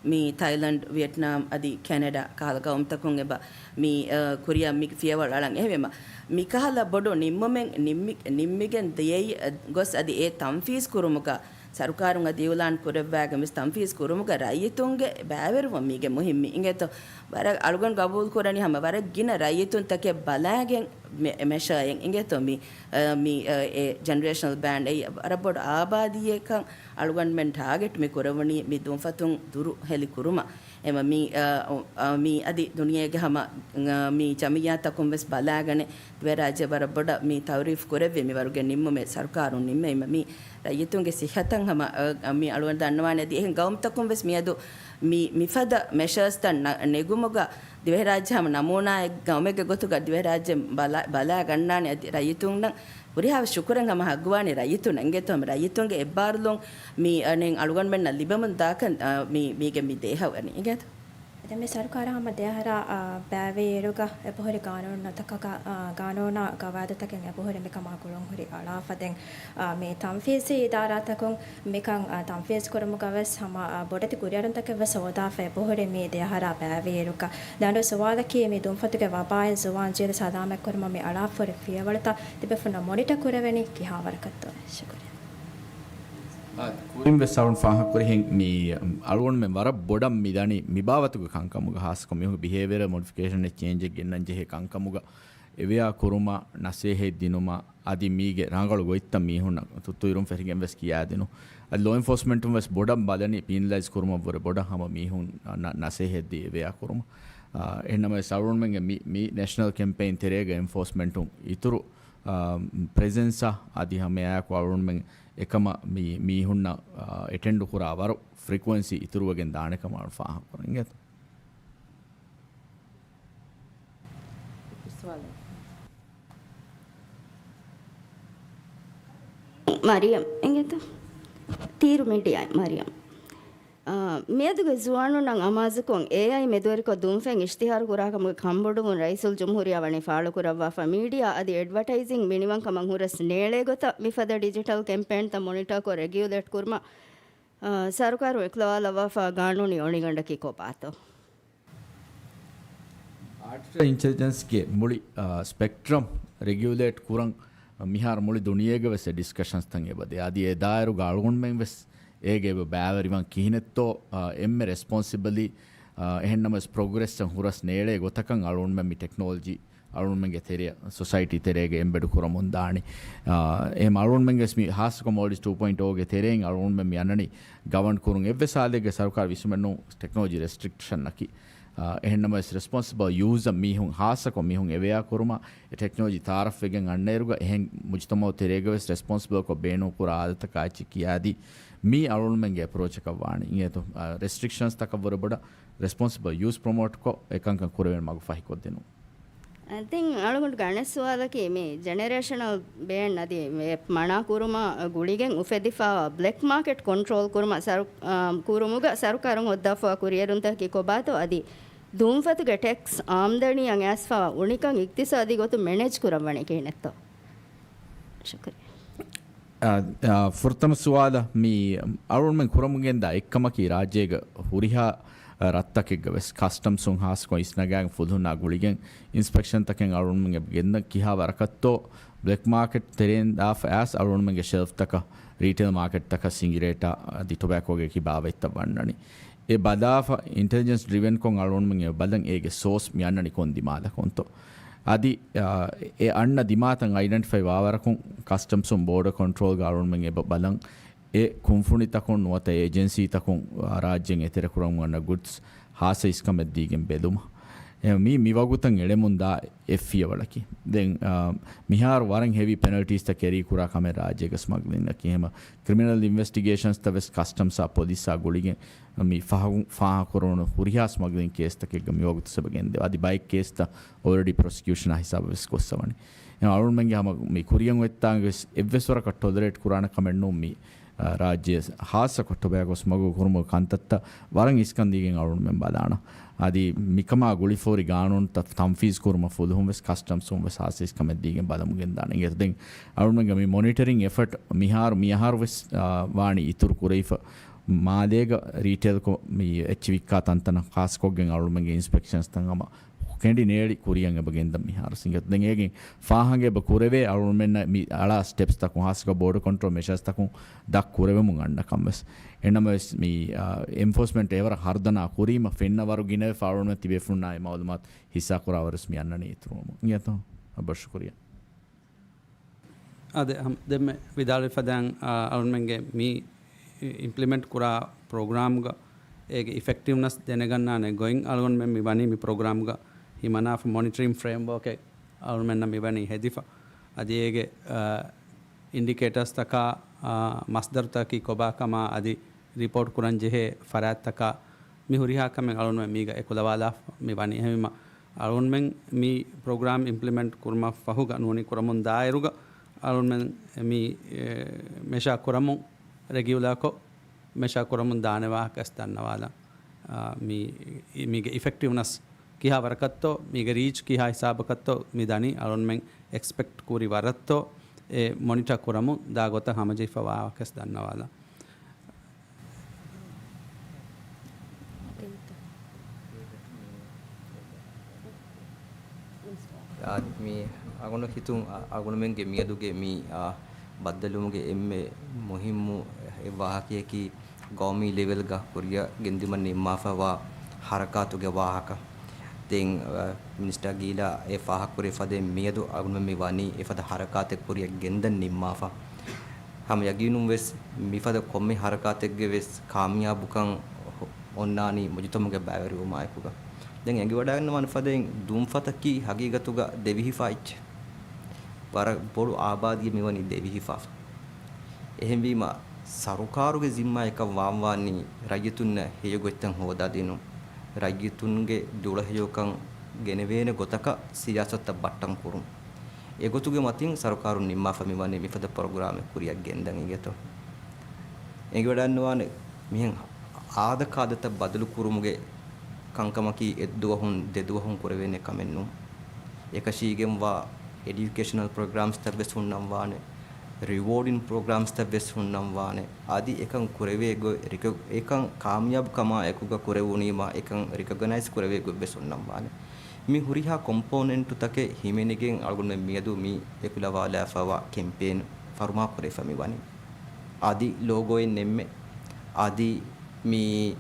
މި ތައިލަންޑް، ވިއެޓްނާމް އަދި ކެނެޑާ ކަހަލަ ގައުމުތަކުން އެބަ މި، އަ، ކުރިއަށް މި ފިޔަވަޅު އަޅަން. އެހެންވީމަ މިކަހަލަ ބޮޑު ނިންމުމެއް ނިންމި-، ނިންމިގެން ދިޔައީ، އަ، ގޮސް އަދި އެ ތަންފީޒް ކުރުމުގަ ސަރުކާރުން އަދި އިއުލާން ކުރެއްވާގެން ވެސް ތަންފީޒް ކުރުމުގަ ރައްޔިތުންގެ ބައިވެރިވުން މީގެ މުހިއްމީ. އިނގޭތޯ ވަރަށް އަޅުގަނޑު ގަބޫލު ކުރަނީ ހަމަ ވަރަށް ގިނަ ރައްޔިތުންތަކެއް ބަލާގެން މެ-، މެޝާއެއް އިނގޭތޯ މި، އަ، މި، އަ، އެ ޖެނެރޭޝަނަލް ބޭންޑް އެއީ ވަރަށް ބޮޑު އާބާދީއެއްކަން އަޅުގަނޑުމެން ޓާގެޓް މި ކުރެވުނީ މި ދުންފަތުން ދުރު ހެލި ކުރުމަށް. އެމަ މި، އަ، އަ، މި އަދި ދުނިޔޭގެ ހަމަ، އަ، މި ޖަމިއްޔާތަކުން ވެސް ބަލާގަނެ ދިވެހިރާއްޖެ ވަރަށް ބޮޑަށް މި ތައުރީފް ކުރެއްވި މި ވަރުގެ ނިންމުމެއް ސަރުކާރުން ނިންމެވީމަ މި ރައްޔިތުންގެ ސިއްހަތަށް ހަމަ، އަ، މި އަޅުގަނޑު ދަންނަވާނެ އަދި އެހެން ގައުމުތަކުން ވެސް މިއަދު މި، މިފަދަ މެޝާސްތައް ނަ-، ނެގުމުގަ ދިވެހިރާއްޖެ ހަމަ ނަމޫނާއެއް ގައުމެއްގެ ގޮތުގަ ދިވެހިރާއްޖެ ބަލާ-، ބަލާ ގަންނާނެ އަދި ރައްޔިތުންނަށް ހުރިހާ ޝުކުރެއް ހަމަ ހައްގުވާނީ ރައްޔިތުންނަށް އިނގޭތޯ ހަމަ ރައްޔިތުންގެ އެއްބާރުލުން މި އަނެއް އަޅުގަނޑުމެންނަށް ލިބެމުން ދާކަން، އަ، މި، މީގެ މި ދޭހަވަނީ އިނގޭތޯ. ދެން މި ސަރުކާރަށް ހަމަ ދެއަހަރާ، އާ، ބައިވެއިއިރުގަ އެބަހުރި ގާނޫނު ނަތަކަކަށް، އާ، ގާނޫނާ ގަވާއިދުތަކެއް އެބަހުރި މިކަމާ ގުޅުން ހުރި އަޅާފަ ދެން، އާ، މި ތަންފީޒީ އިދާރާތަކުން މިކަން، އާ، ތަންފީޒް ކުރުމުގަ ވެސް ހަމަ، އާ، ބޮޑެތި ކުރިއަރުންތަކެއް ވެސް ހޯދާފަ އެބަހުރި މި ދެއަހަރާ ބައިވެއިއިރުގަ. ދަނޑު ސުވާލަކީ މި ދުންފަތުގެ ވަބާއިން ޒުވާން ޖީލު ސަލާމަތް ކުރުމަށް މި އަޅާފަ ހުރި ފިޔަވަޅުތައް ތިބޭފުޅުންނަށް މޮނިޓަ ކުރެވެނީ ކިހާވަރަކަށްތޯ؟ ޝުކުރިއްޔާ. އާ، ކުރިން ވެސް އަޅުން ފާހަގަކުރިހެން މި، އަޅުގަނޑުމެން ވަރަށް ބޮޑަށް މި ދަނީ މި ބާވަތުގެ ކަންކަމުގަ ހާއްސަކޮށް މީހުންގެ ބިހޭވިއަރ މޮޑިފިކޭޝަނެއް ޗޭންޖެއް ގެންނަން ޖެހޭ ކަންކަމުގަ އެވެޔާ ކުރުމަށް ނަސޭހަތް ދިނުމަށް އަދި މީގެ ރަނގަޅު ގޮތްތައް މީހުންނަށް ތުއްތުއިރުން ފެށިގެން ވެސް ކިޔާދިނުން. އަދި ލޯ އެންފޯސްމަންޓުން ވެސް ބޮޑަށް ބަލަނީ ޕީނަލައިޒް ކުރުމަށްވުރެ ބޮޑަށް ހަމަ މީހުން ނަ-، ނަސޭހަތް ދީ އެވެޔާ ކުރުމަށް. އާ، އެހެންނަމަވެސް އަޅުގަނޑުމެންގެ މި، މި ނޭޝަނަލް ކެމްޕެއިން ތެރޭގަ އެންފޯސްމަންޓުން އިތުރު އާ، ޕްރެޒެންސަށް އަދި ހަމައެއާއެކު އަޅުގަނޑުމެން އެކަމަށް މި މީހުންނަށް، އާ، އެޓެންޑު ކުރާ ވަރު ފްރީކުއެންސީ އިތުރުވެގެން ދާނެ ކަމަށް އަޅު ފާހަގަކުރަން އިނގޭތަ؟ މަރިޔަމް އިނގޭތަ؟ ތީރު މީޑިއާއިން މަރިޔަމް. އާ، މިއަދުގެ ޒުވާނުންނަށް އަމާޒުކޮށް، އޭއައި މެދުވެރިކޮށް ދުންފެން އިޝްތިހާރު ކުރާކަމުގެ ކަންބޮޑުވުން ރައީސުލްޖުމްހޫރިއްޔާ ވަނީ ފާޅުކުރައްވާފަ، މީޑިއާ އަދި އެޑްވަޓައިޒިން މިނިވަންކަމަށް ހުރަސް ނޭޅޭގޮތަށް މިފަދަ ޑިޖިޓަލް ކެމްޕޭންތައް މޮނިޓާކޮށް ރެގިއުލޭޓް ކުރުމަށް ސަރުކާރުން އެކުލަވާލައްވާފަ ގާނޫނީ އޮނިގަނޑަކީ ކޮބާތޯ؟ އާޓިފިޝަލް އިންޓެލިޖެންސްގެ މުޅި ސްޕެކްޓްރަމް ރެގިއުލޭޓް ކުރަން މިހާރު މުޅި ދުނިޔޭގަ ވެސް އެ ޑިސްކަޝަންސްތައް އެބަދޭ. އަދި އެ ދާއިރުގަ އަޅުގަނޑުމެން ވެސް އޭގެ އެބަ ބައިވެރިވަން ކިހިނެއްތޯ، އެންމެ ރެސްޕޮންސިބަލީ، އެހެންނަމަވެސް ޕްރޮގްރެސްއަށް ހުރަސް ނޭޅޭ ގޮތަކަށް އަޅުގަނޑުމެން މި ޓެކްނޮލޮޖީ އަޅުގަނޑުމެންގެ ތެރެއަށް، ސޮސައިޓީ ތެރޭގަ އެމްބެޑް ކުރަމުން ދާނީ. އާ، އެހެން އަޅުގަނޑުމެންގެ މި ހާއްސަކޮށް މޯލްޑިވްސް ޓޫ ޕޮއިންޓް އޯގެ ތެރެއިން އަޅުގަނޑުމެން މި އަންނަނީ ގަވަން ކުރުން. އެއްވެސް ހާލެއްގެ ސަރުކާރު ވިސްނުމެއް ނޫން ޓެކްނޮލޮޖީ ރެސްޓްރިކްޝަންއަކީ. އާ، އެހެންނަމަވެސް ރެސްޕޮންސިބަލް ޔޫޒަށް މީހުން ހާއްސަކޮށް މީހުން އެވެއާ ކުރުމަށް އެ ޓެކްނޮލޮޖީ ތައާރަފްވެގެން އަންނައިރުގަ އެހެން މުޖުތަމައު ތެރޭގަ ވެސް ރެސްޕޮންސިބަލްކޮށް ބޭނުންކުރާ އާދަތަކާ އެއްޗެއް ކިޔާދީ މީ އަޅުގަނޑުމެންގެ އެޕްރޯޗަކަށް ވާނީ. އިނގޭތޯ، އާ، ރެސްޓްރިކްޝަންސްތަކަށްވުރެ ބޮޑަށް ރެސްޕޮންސިބަލް ޔޫޒް ޕްރޮމޯޓްކޮށް އެކަންކަން ކުރެވޭނެ މަގު ފަހިކޮށްދިނުން. އަދި އަޅުގަނޑުގެ އަނެއް ސުވާލަކީ މި ޖެނެރޭޝަނަލް ބޭން އަދި ވޭޕް މަނާ ކުރުމާ ގުޅިގެން އުފެދިފާވާ ބްލެކް މާކެޓް ކޮންޓްރޯލް ކުރުމަށް ސަރު-، އާ، ކުރުމުގަ ސަރުކާރުން ހޯއްދާފައިވާ ކުރިއެރުންތަކަކީ ކޮބާތޯ؟ އަދި ދުންފަތުގެ ޓެކްސް އާމްދަނީއަށް އައިސްފައިވާ އުނިކަން އިގްތިސާދީ ގޮތުން މެނޭޖް ކުރައްވަނީ ކިހިނެއްތޯ؟ ޝުކުރިއްޔާ. އާ، އާ، ފުރަތަމަ ސުވާލަށް މި އަޅުގަނޑުމެން ކުރަމުން ގެންދާ އެއްކަމަކީ ރާއްޖޭގަ ހުރިހާ ރަށްތަކެއްގަ ވެސް ކަސްޓަމްސުން ހާއްސަކޮށް އިސްނަގާގެން ފުލުހުންނާ ގުޅިގެން އިންސްޕެކްޝަންތަކެއް އަޅުގަނޑުމެން ގެންދަން ކިހާ ވަރަކަށްތޯ ބްލެކް މާކެޓް ތެރެއިން ދާފަ އައިސް އަޅުގަނޑުމެންގެ ޝެލްފްތަކަށް ރީޓެއިލް މާކެޓްތަކަށް ސިނގިރޭޓާ އަދި ޓޮބެކޯގެ ކިބާވަތްތައް ވަންނަނީ. އެ ބަލާފަ އިންޓެލިޖެންސް ޑްރިވެންކޮށް އަޅުގަނޑުމެން އެ ބަލަން އޭގެ ސޯސް މި އަންނަނީ ކޮން ދިމާލަކުންތޯ. އަދި، އާ، އެ އަންނަ ދިމާތައް އައިޑެންޓިފައި ވާވަރަކުން ކަސްޓަމްސުން ބޯޑަ ކޮންޓްރޯލްގަ އަޅުގަނޑުމެން އެބަ ބަލަން އެ ކުންފުނިތަކުން ނުވަތަ އޭޖެންސީތަކުން ރާއްޖޭން އެތެރެކުރަމުން އަންނަ ގުޑްސް ހާއްސަ އިސްކަމެއް ދީގެން ބެލުމަށް. އެ މީ މިވަގުތަށް އެޅެމުންދާ އެއް ފިޔަވަޅަކީ. ދެން، އާ، މިހާރު ވަރަށް ހެވީ ޕެނަލްޓީސްތައް ކެރީ ކުރާ ކަމެއް ރާއްޖޭގަ ސްމަގްލިންއަކީ. އެހެމަ ކްރިމިނަލް އިންވެސްޓިގޭޝަންސްތައް ވެސް ކަސްޓަމްސްއާ ޕޮލިސްއާ ގުޅިގެން މި ފާހަގު-، ފާހަގަކުރެވުނު ހުރިހާ ސްމަގްލިން ކޭސްތަކެއްގަ މިވަގުތު ސަބަ ގެންދެވޭ. އަދި ބައެއް ކޭސްތައް އޯލްރެޑީ ޕްރޮސިކިއުޝަނާ ހިސާބަށް ވެސް ގޮއްސަވަނީ. އެ އަޅުގަނޑުމެންގެ ހަމަ މި ކުރިއަށް އޮތްތާނގެ ވެސް އެއްވެސް ވަރަކަށް ޓޮލަރޭޓް ކުރާނެ ކަމެއް ނޫން މި، އާ، ރާއްޖެ ހާއްސަކޮށް ޓޮބެކޯ ސްމަގުލް ކުރުމުގެ ކަންތައްތައް ވަރަށް އިސްކަން ދީގެން އަޅުގަނޑުމެން ބަލާނަ. އަދި މިކަމާ ގުޅިފަހުރި ގާނޫނުތައް ތަންފީޒް ކުރުމަށް ފުލުހުން ވެސް ކަސްޓަމްސުން ވެސް ހާއްސަ އިސްކަމެއް ދީގެން ބަލަމުން ގެންދާނެ. އިނގޭތޯ ދެން އަޅުގަނޑުމެންގެ މި މޮނިޓަރިން އެފަޓް މިހާރު މިއަހަރު ވެސް، އާ، ވާނީ އިތުރު ކުރެވިފަ މާލޭގަ ރީޓެއިލްކޮށް މި އެއްޗި ވިއްކާ ތަންތަނަށް ޚާއްސަކޮށްގެން އަޅުގަނޑުމެންގެ އިންސްޕެކްޝަންސްތައް ހަމަ ކެނޑި ނޭޅި ކުރިއަށް އެބަ ގެންދަން މިހާރު ސިނގަ. ދެން އޭގެ ފާހަގަ އެބަ ކުރެވޭ އަޅުގަނޑުމެންނަށް މި އަޅާ ސްޓެޕްސްތަކުން ހާއްސަކޮށް ބޯޑަ ކޮންޓްރޯލް މެޝާސްތަކުން ދަށް ކުރެވެމުން އަންނަ ކަން ވެސް. އެނަމަވެސް މި، އާ، އެންފޯސްމަންޓް އެވަރަށް ހަރުދަނާ ކުރީމަ ފެންނަ ވަރު ގިނަވެފަ އަޅުގަނޑުމެން ތިބޭފުޅުންނާއި މައުލޫމާތު ހިއްސާކުރާ ވަރަސް މި އަންނަނީ އިތުރުވަމުން. އިނގޭތޯ؟ އަ، ބޮޑަށް ޝުކުރިއްޔާ. އާދެ، ހަމް-، ދެންމެ ވިދާޅުވި ފަދައިން، އާ، އަޅުގަނޑުމެންގެ މި އިމްޕްލިމެންޓް ކުރާ ޕްރޮގްރާމްގަ އޭގެ އިފެކްޓިވްނަސް ދެނެގަންނާނެ ގޮތް އަޅުގަނޑުމެން މި ވަނީ މި ޕްރޮގްރާމްގަ ހިމަނާފަ މޮނިޓަރިން ފްރޭމްވޯކެއް އަޅުގަނޑުމެންނަށް މި ވަނީ ހެދިފަ. އަދި އޭގެ، އާ، އިންޑިކޭޓާސްތަކާ، އާ، މަސްދަރުތަކަކީ ކޮބާ ކަމާ އަދި ރިޕޯޓް ކުރަން ޖެހޭ ފަރާތްތަކާ މި ހުރިހާ ކަމެއް އަޅުގަނޑުމެން މީގަ އެކުލަވާލާފަ މި ވަނީ. އެހެންވީމަ އަޅުގަނޑުމެން މި ޕްރޮގްރާމް އިމްޕްލިމެންޓް ކުރުމަށް ފަހުގަ ނޫނީ ކުރަމުން ދާއިރުގަ އަޅުގަނޑުމެން މި، އެ، މެޝާ ކުރަމުން ރެގިއުލާކޮށް މެޝާ ކުރަމުން ދާނެ ވާހަކަ ވެސް ދަންނަވާލަން. އާ، މި، މީގެ އިފެކްޓިވްނަސް ކިހާ ވަރަކަށްތޯ، މީގެ ރީޗް ކިހާ ހިސާބަކަށްތޯ މި ދަނީ އަޅުގަނޑުމެން އެކްސްޕެކްޓް ކުރި ވަރަށްތޯ އެ މޮނިޓަ ކުރަމުން ދާ ގޮތަށް ހަމަޖެހިފަ ވާހަކަ ވެސް ދަންނަވާލަން. އާ، މި އަޅުގަނޑު ހިތުން، އަ-، އަޅުގަނޑުމެންގެ މިއަދުގެ މި، އާ، ބައްދަލުވުމުގެ އެންމެ މުހިއްމު އެއް ވާހަކަޔަކީ ގައުމީ ލެވެލްގަ ކުރިއަށް ގެންދިއުމަށް ނިންމާފައިވާ ހަރަކާތުގެ ވާހަކަ. ދެން، އަ، މިނިސްޓާ ގީލާ އެ ފާހަގަކުރެވި ފަދައިން މިއަދު އަޅުގަނޑުމެން މި ވަނީ އެފަދަ ހަރަކާތެއް ކުރިއަށް ގެންދަން ނިންމާފަ. ހަމަ ޔަގީނުން ވެސް މިފަދަ ކޮންމެ ހަރަކާތެއްގެ ވެސް ކާމިޔާބުކަން އޮންނާނީ މުޖުތަމަޢުގެ ބައިވެރިވުމާއެކުގަ. ދެން އެނގިވަޑައިގަންނަވާނެ ފަދައިން ދުންފަތަކީ ހަގީގަތުގަ ދެވިހިފާ އެއްޗެއް. ވަރަށް ބޮޑު އާބާދީއެއް މިވަނީ ދެވިހިފާފަ. އެހެންވީމަ، ސަރުކާރުގެ ޒިންމާއަކަށް ވާންވާނީ ރައްޔިތުންނަށް ހެޔޮގޮތްތައް ހޯދާދިނުން، ރައްޔިތުންގެ ދުޅަހެޔޮކަން ގެނެވޭނެ ގޮތަކަށް ސިޔާސަތުތައް ބައްޓަން ކުރުން. އެގޮތުގެ މަތިން ސަރުކާރުން ނިންމާފަ މިވަނީ މިފަދަ ޕްރޮގްރާމެއް ކުރިއަށް ގެންދަން އިނގޭތޯ. އެނގިވަޑައިގަންނަވާނެ މިހެން އާދަކާދަތައް ބަދަލުކުރުމުގެ ކަންކަމަކީ އެއްދުވަހުން ދެދުވަހުން ކުރެވޭނެ ކަމެއް ނޫން. އެކަށީގެންވާ އެޑިއުކޭޝަނަލް ޕްރޮގްރާމްސްތައް ވެސް ހުންނަންވާނެ. ރިވޯޑިން ޕްރޮގްރާމްސްތައް ވެސް ހުންނަންވާނެ. އަދި އެކަން ކުރެވޭ ގޮތް ރިކޮ-، އެކަން ކާމިޔާބު ކަމާ އެކުގަ ކުރެވުނީމާ އެކަން ރިކޮގަނައިޒް ކުރެވޭ ގޮތް ވެސް ހުންނަންވާނެ. މި ހުރިހާ ކޮމްޕޯނެންޓުތަކެއް ހިމެނިގެން އަޅުގަނޑުމެން މިއަދު މި އެކުލަވާލާފައިވާ ކެމްޕޭން ފަރުމާކުރެވިފަ މި ވަނީ. އަދި ލޯގޯއެއް ނެއްމެ. އަދި މި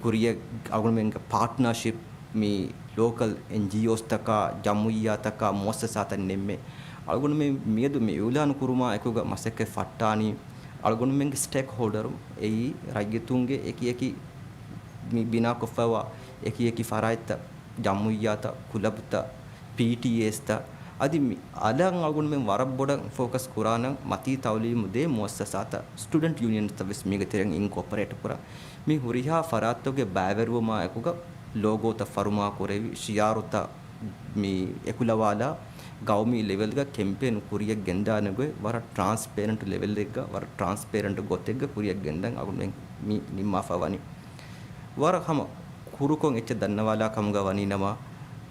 ކުރިޔަށް އަޅުގަނޑުމެންގެ ޕާޓްނަރޝިޕް މި ލޯކަލް އެންޖީއޯސްތަކާ، ޖަމުއިއްޔާތަކާ، މުއައްސަސާތައް ނެއްމެ. އަޅުގަނޑުމެން މިއަދު މި އިއުލާނު ކުރުމާ އެކުގަ މަސައްކަތް ފައްޓާނީ އަޅުގަނޑުމެންގެ ސްޓޭކް ހޯލްޑަރު އެއީ ރައްޔިތުންގެ އެކި އެކި މި ބިނާކޮށްފައިވާ އެކި އެކި ފަރާތްތައް، ޖަމުއިއްޔާތައް، ކުލަބުތައް، ޕީޓީއޭސްތައް. އަދި މި އަލަށް އަޅުގަނޑުމެން ވަރަށް ބޮޑަށް ފޯކަސް ކުރާނަން މަތީ ތައުލީމު ދޭ މުއައްސަސާތައް، ސްޓޫޑެންޓް ޔޫނިއަންތައް ވެސް މީގެ ތެރެއިން އިންކޯޕަރޭޓް ކުރަން. މި ހުރިހާ ފަރާތްތަކުގެ ބައިވެރިވުމާ އެކުގަ ލޯގޯތައް ފަރުމާ ކުރެވި، ޝިއާރުތައް މި އެކުލަވާލާ، ގައުމީ ލެވެލްގަ ކެމްޕޭން ކުރިޔަށް ގެންދާނެ ގޮތް ވަރަށް ޓްރާންސްޕޭރެންޓް ލެވެލްއެއްގަ، ވަރަށް ޓްރާންސްޕޭރެންޓް ގޮތެއްގަ ކުރިޔަށް ގެންދަން އަޅުގަނޑުމެން މި ނިންމާފަ ވަނީ. ވަރަށް ހަމަ ކުރުކޮށް އެއްޗެއް ދަންނަވާލާ ކަމުގަ ވަނީ ނަމަ،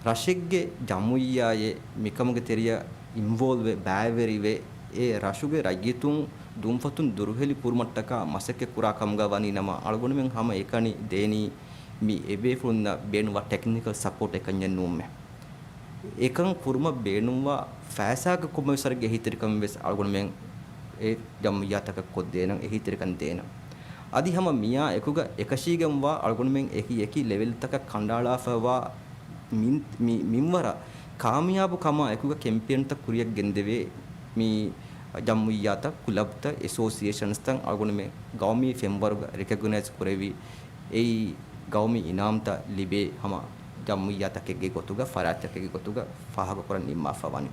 ރަށެއްގެ ޖަމުއިއްޔާއެއް މިކަމުގެ ތެރެޔަށް އިންވޯލްވެ، ބައިވެރިވެ، އެ ރަށުގެ ރައްޔިތުން ދުންފަތުން ދުރުހެލި ކުރުމަށްޓަކާ މަސައްކަތް ކުރާ ކަމުގަ ވަނީ ނަމަ، އަޅުގަނޑުމެން ހަމަ އެކަނި ދޭނީ މި އެބޭފުޅުންނަށް ބޭނުންވާ ޓެކްނިކަލް ސަޕޯޓް އެކަންޏެއް ނޫންމެ. އެކަން ކުރުމަށް ބޭނުންވާ ފައިސާގެ ކޮންމެވެސް ވަރެއްގެ އެހީތެރިކަމެއް ވެސް އަޅުގަނޑުމެން އެ ޖަމުއިއްޔާތަކަށް ކޮށްދޭނަން، އެހީތެރިކަން ދޭނަން. އަދި ހަމަ މިއާ އެކުގަ އެކަށީގެންވާ އަޅުގަނޑުމެން އެކި އެކި ލެވެލްތަކަށް ކަނޑައަޅާފައިވާ މިން-، މި މިންވަރަށް ކާމިޔާބު ކަމާ އެކުގަ ކެމްޕޭންތައް ކުރިޔަށް ގެންދެވޭ މި ޖަމުއިއްޔާތައް، ކުލަބްތައް، އެސޯސިއޭޝަންސްތައް އަޅުގަނޑުމެން ގައުމީ ފެންވަރުގަ ރެކޮގްނައިޒް ކުރެވި، އެއީ ގައުމީ އިނާމްތައް ލިބޭ ހަމަ ޖަމުއިއްޔާތަކެއްގެ ގޮތުގަ، ފަރާތްތަކެއްގެ ގޮތުގަ ފާހަގަކުރަން ނިންމާފަ ވަނީ.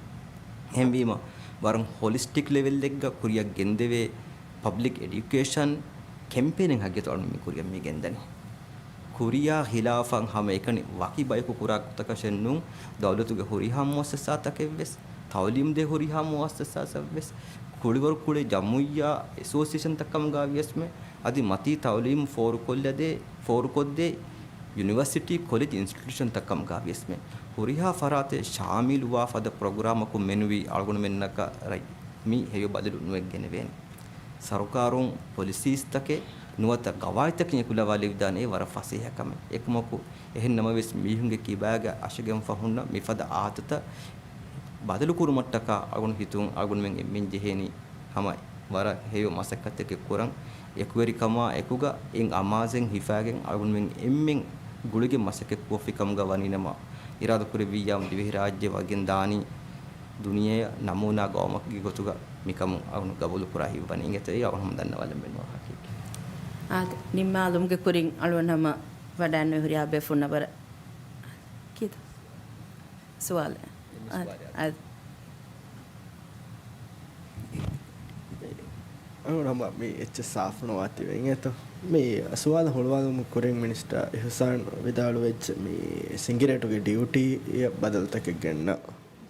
އެހެންވީމަ، ވަރަށް ހޮލިސްޓިކް ލެވެލްއެއްގަ ކުރިޔަށް ގެންދެވޭ ޕަބްލިކް އެޑިއުކޭޝަން ކެމްޕޭނެއް ހަގީގަތު އަޅުން މި ކުރިޔަށް މި ގެންދަނީ. ކުރިޔާ ހިލާފަށް ހަމަ އެކަނި ވަކި ބަޔަކު ކުރާ ގޮތަކަށެއް ނޫން، ދައުލަތުގެ ހުރިހާ މުއައްސަސާތަކެއްވެސް، ތައުލީމް ދޭ ހުރިހާ މުއައްސަސާތައްވެސް، ކުޅިވަރު ކުޅެ ޖަމުއްޔާ އެސޯސިއޭޝަންތައް ކަމުގަ ވިޔަސްމެ، އަދި މަތީ ތައުލީމު ފޯރުކޮށްލަދޭ، ފޯރުކޮށްދޭ ޔުނިވަރސިޓީ ކޮލެޖް އިންސްޓިޓިއުޝަންތައް ކަމުގަ ވިޔަސްމެ، ހުރިހާ ފަރާތެއް ޝާމިލުވާ ފަދަ ޕްރޮގްރާމަކުން މެނުވީ އަޅުގަނޑުމެންނަކަށް ރައްޔި މި ހެޔޮ ބަދަލު ނުވެގެނެވޭނެ. ސަރުކާރުން ޕޮލިސީސްތަކެއް ނުވަތަ ގަވާއިދުތަކެއް އެކުލަވާލެވިދާނެ އެ ވަރަށް ފަސޭހަ ކަމެއް. އެކަމަކު، އެހެން ނަމަވެސް، މީހުންގެ ކިބާގަ އަށަގެން ފަހުންނަށް މިފަދަ އާދަތައް ބަދަލުކުރުމަށްޓަކާ އަޅުގަނޑު ހިތުން އަޅުގަނޑުމެން އެންމެން ޖެހޭނީ ހަމަ ވަރަށް ހެޔޮ މަސައްކަތެއް ކުރަން، އެކުވެރިކަމާ އެކުގަ އެއް އަމާޒެއް ހިފާގެން އަޅުގަނޑުމެން އެންމެން ގުޅިގެން މަސައްކަތް ކޮށްފި ކަމުގަ ވަނީ ނަމަ، އިރާދަކުރެއްވިއްޔާ ދިވެހިރާއްޖެ ވަގެން ދާނީ ދުނިޔެއަށް ނަމޫނާ ގައުމަކުގެ ގޮތުގަ މިކަމުން އަޅުގަނޑު ގަބޫލު ކުރާ ހިތްވަނީ. އިނގޭތޯ އެއީ އަޅުގަނޑު ހަމަ ދަންނަވާލަން ބޭނުންވާ ހަގީގަތެއް. އާދެ، ނިންމާލުމުގެ ކުރިން އަޅުގަނޑު ހަމަ ވަޑައިގެންނެވި ހުރިހާ ބޭފުޅުންނަށް ވަރަށް ކިތަ ސުވާލެއް؟ އާދެ. އަޅުގަނޑު ހަމަ މި އެއްޗެއް ސާފުނުވާތީވެ އިނގޭތޯ. މި ސުވާލަށް ހުޅުވާލުމުގެ ކުރިން މިނިސްޓަރ އިޙުސާން ވިދާޅުވެއްޖެ މި ސިނގިރޭޓުގެ ޑިއުޓީއަށް ބަދަލުތަކެއް ގެންނަ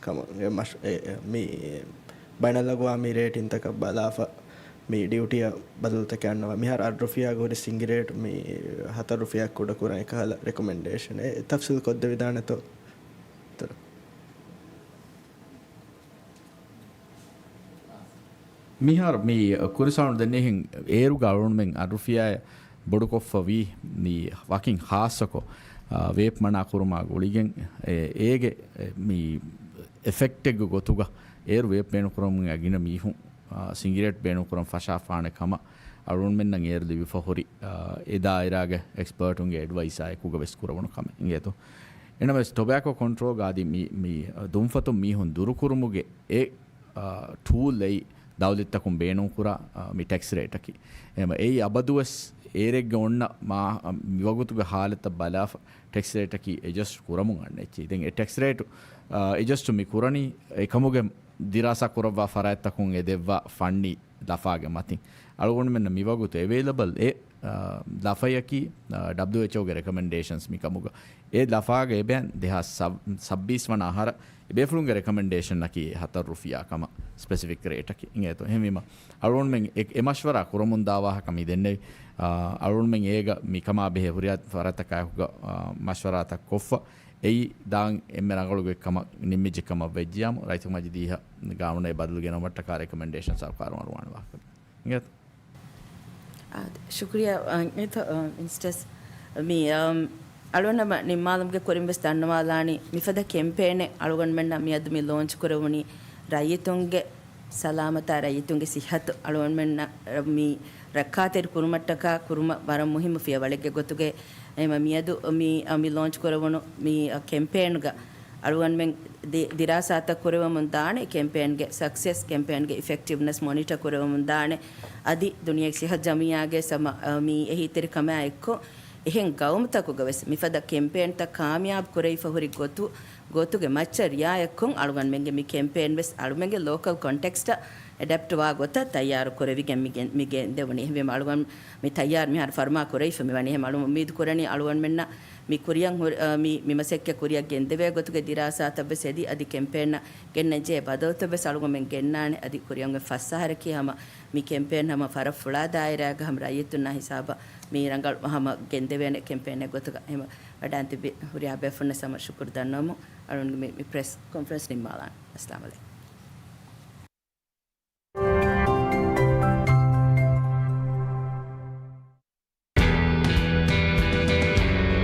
ކަމަށް. އެ މަޝް-، އެ، އެ، މި ބައިނަލްއަގުވާމީ ރޭޓިންތަކަށް ބަލާފަ، މި ޑިއުޓީއަށް ބަދަލުތަކެއް އަންނަވާ. މިހާރު އަށް ރުފިޔާގަ ހުރި ސިނގިރޭޓް މި ހަތަރު ރުފިޔާއަށް ކުޑަކުރަން އެކަހަލަ ރެކޮމެންޑޭޝަނެއް. އެ ތަފްސީލް ކޮށްދެވިދާނެތޯ؟ މިހާރު މި ކުރި ސާޅުން ދެންނެހިން އޭރުގަ އަޅުގަނޑުމެން އަށް ރުފިޔާއެއް ބޮޑުކޮށްފަ ވީ، މި ވަކިން ޚާއްޞަކޮށް، އާ، ވޭޕް މަނާ ކުރުމާ ގުޅިގެން، އެ، އޭގެ، އެ، މި އެފެކްޓެއްގެ ގޮތުގަ އޭރު ވޭޕް ބޭނުން ކުރަމުން ގިނަ މީހުން، އާ، ސިނގިރޭޓް ބޭނުން ކުރަން ފަށާފާނެ ކަމަށް އަޅުގަނޑުމެންނަށް އޭރު ލިބިފަ ހުރި، އާ، އެ ދާއިރާގެ އެކްސްޕަރޓުންގެ އެޑްވައިސާ އެކުގަ ވެސް ކުރެވުނު ކަމެއް އިނގޭތޯ. އެނަމެސް ޓޮބޭކޯ ކޮންޓްރޯލްގަ އަދި މި، މި ދުންފަތުން މީހުން ދުރުކުރުމުގެ އެ އާ، ޓޫލް އެއީ ދައުލަތްތަކުން ބޭނުންކުރާ، އާ، މި ޓެކްސް ރޭޓަކީ. އެހެންވެ، އެއީ އަބަދުވެސް އޭރެއްގެ އޮންނަ މާ-، މިވަގުތުގެ ހާލަތަށް ބަލާފަ، ޓެކްސް ރޭޓަކީ އެޑްޖަސްޓް ކުރަމުން އަންނަ އެއްޗެއް. ދެން އެ ޓެކްސް ރޭޓު، އާ، އެޑްޖަސްޓް މި ކުރަނީ އެކަމުގެ ދިރާސާ ކުރައްވާ ފަރާތްތަކުން އެ ދެއްވާ ފަންނީ ލަފާގެ މަތިން. އަޅުގަނޑުމެންނަށް މިވަގުތު އެވެއިލަބަލް އެ، އާ، ލަފަޔަކީ، އާ، ޑަބްލިއުއެޗްއޯގެ ރެކަމެންޑޭޝަންސް މިކަމުގަ. އެ ލަފާގަ އެބައިން ދެހާސް ސައްބީސް ވަނަ އަހަރަށް އެބޭފުޅުންގެ ރެކަމެންޑޭޝަންއަކީ ހަތަރު ރުފިޔާ ކަމަށް ސްޕެސިފިކް ރޭޓަކީ އިނގޭތޯ. އެހެންވީމަ، އަޅުގަނޑުމެން އެ، އެ މަޝްވަރާ ކުރަމުންދާ ވާހަކަ މި ދެންނެވި. އާ، އަޅުގަނޑުމެން އޭގަ މިކަމާ ބެހޭ ހުރިހާ ފަރާތްތަކާއެކުގަ، އާ، މަޝްވަރާތައް ކޮށްފަ، އެއީ ދާން އެންމެ ރަނގަޅު ގޮތްކަމަށް ނިންމިއްޖެ ކަމަށް ވެއްޖިޔާމު، ރައްޔިތުން މަޖިދީހަށް ގާނޫނެއް ބަދަލު ގެނައުމަށްޓަކާ ރެކޮމެންޑޭޝަން ސަރުކާރުން އަރުވާނެ ވާހަކަ. އިނގޭތަ؟ އާދެ، ޝުކުރިއްޔާ، އަ، އެތަ، އަ، އިންސްޓަސް، މި، އަ، އަޅުގަނޑު ނިންމާލުމުގެ ކުރިން ވެސް ދަންނަވާލާނީ، މިފަދަ ކެމްޕޭނެއް އަޅުގަނޑުމެންނަށް މިއަދު މި ލޯންޗް ކުރެވުނީ، ރައްޔިތުންގެ ސަލާމަތާ، ރައްޔިތުންގެ ސިއްހަތު އަޅުގަނޑުމެންނަށް މި ރައްކާތެރި ކުރުމަށްޓަކާ ކުރުމަށް ވަރަށް މުހިއްމު ފިޔަވަޅެއްގެ ގޮތުގައި، އެހެންވީމަ މިއަދު މި، އަ، މި ލޯންޗް ކުރެވުނު މި، އަ، ކެމްޕޭންގަ އަޅުގަނޑުމެން ދި-، ދިރާސާތައް ކުރެވެމުން ދާނެ، ކެމްޕޭންގެ ސަކްސެސް، ކެމްޕޭންގެ އިފެކްޓިވްނަސް މޮނިޓަ ކުރެވެމުން ދާނެ. އަދި ދުނިޔޭގެ ސިއްހަ ޖަމިއްޔާގެ ސަމަ-، އަ، މި އެހީތެރިކަމާ އެއްކޮށް، އެހެން ގައުމުތަކުގަ ވެސް މިފަދަ ކެމްޕޭންތައް ކާމިޔާބު ކުރެވިފަ ހުރި ގޮތު، ގޮތުގެ މައްޗަށް ރިއާޔަތްކޮށް، އަޅުގަނޑުމެންގެ މި ކެމްޕޭން ވެސް އަޅުމެންގެ ލޯކަލް ކޮންޓެކްސްޓަށް އެޑަޕްޓް ވާ ގޮތަށް ތައްޔާރު ކުރެވިގެން މި ގެން-، މި ގެންދެވުނީ. އެހެންވީމަ އަޅުގަނޑު މި ތައްޔާރު މިހާރު ފަރުމާ ކުރެވިފަ މި ވަނީ. އެހެން އަޅު އުއްމީދު ކުރަނީ އަޅުގަނޑުމެންނަށް މި ކުރިއަށް ހުރި-، އަ، މި، މި މަސައްކަތް ކުރިއަށް ގެންދެވޭ ގޮތުގެ ދިރާސާތައް ވެސް ހެދި، އަދި ކެމްޕޭންއަށް ގެންނަން ޖެހޭ ބަދަލުތައް ވެސް އަޅުގަނޑުމެން ގެންނާނެ. އަދި ކުރިއަށް އޮތް ފަސް އަހަރަކީ ހަމަ މި ކެމްޕޭން ހަމަ ފަރަށް ފުޅާ ދާއިރާގަ ހަމަ ރައްޔިތުންނާ ހިސާބަށް މި ރަނގަޅު ހަމަ ގެންދެވޭނެ ކެމްޕޭނެއް ގޮތުގަ. އެހެން ވަޑާން ތިބި ހުރިހާ ބޭފުޅުންނަށް ހަމަ ޝުކުރު ދަންނަވަމުން އަޅުގަނޑު މި، މި ޕްރެސް ކޮންފަރެންސް ނިންމާލާނެ. އައްސަލާމު ޢަލައިކުމް.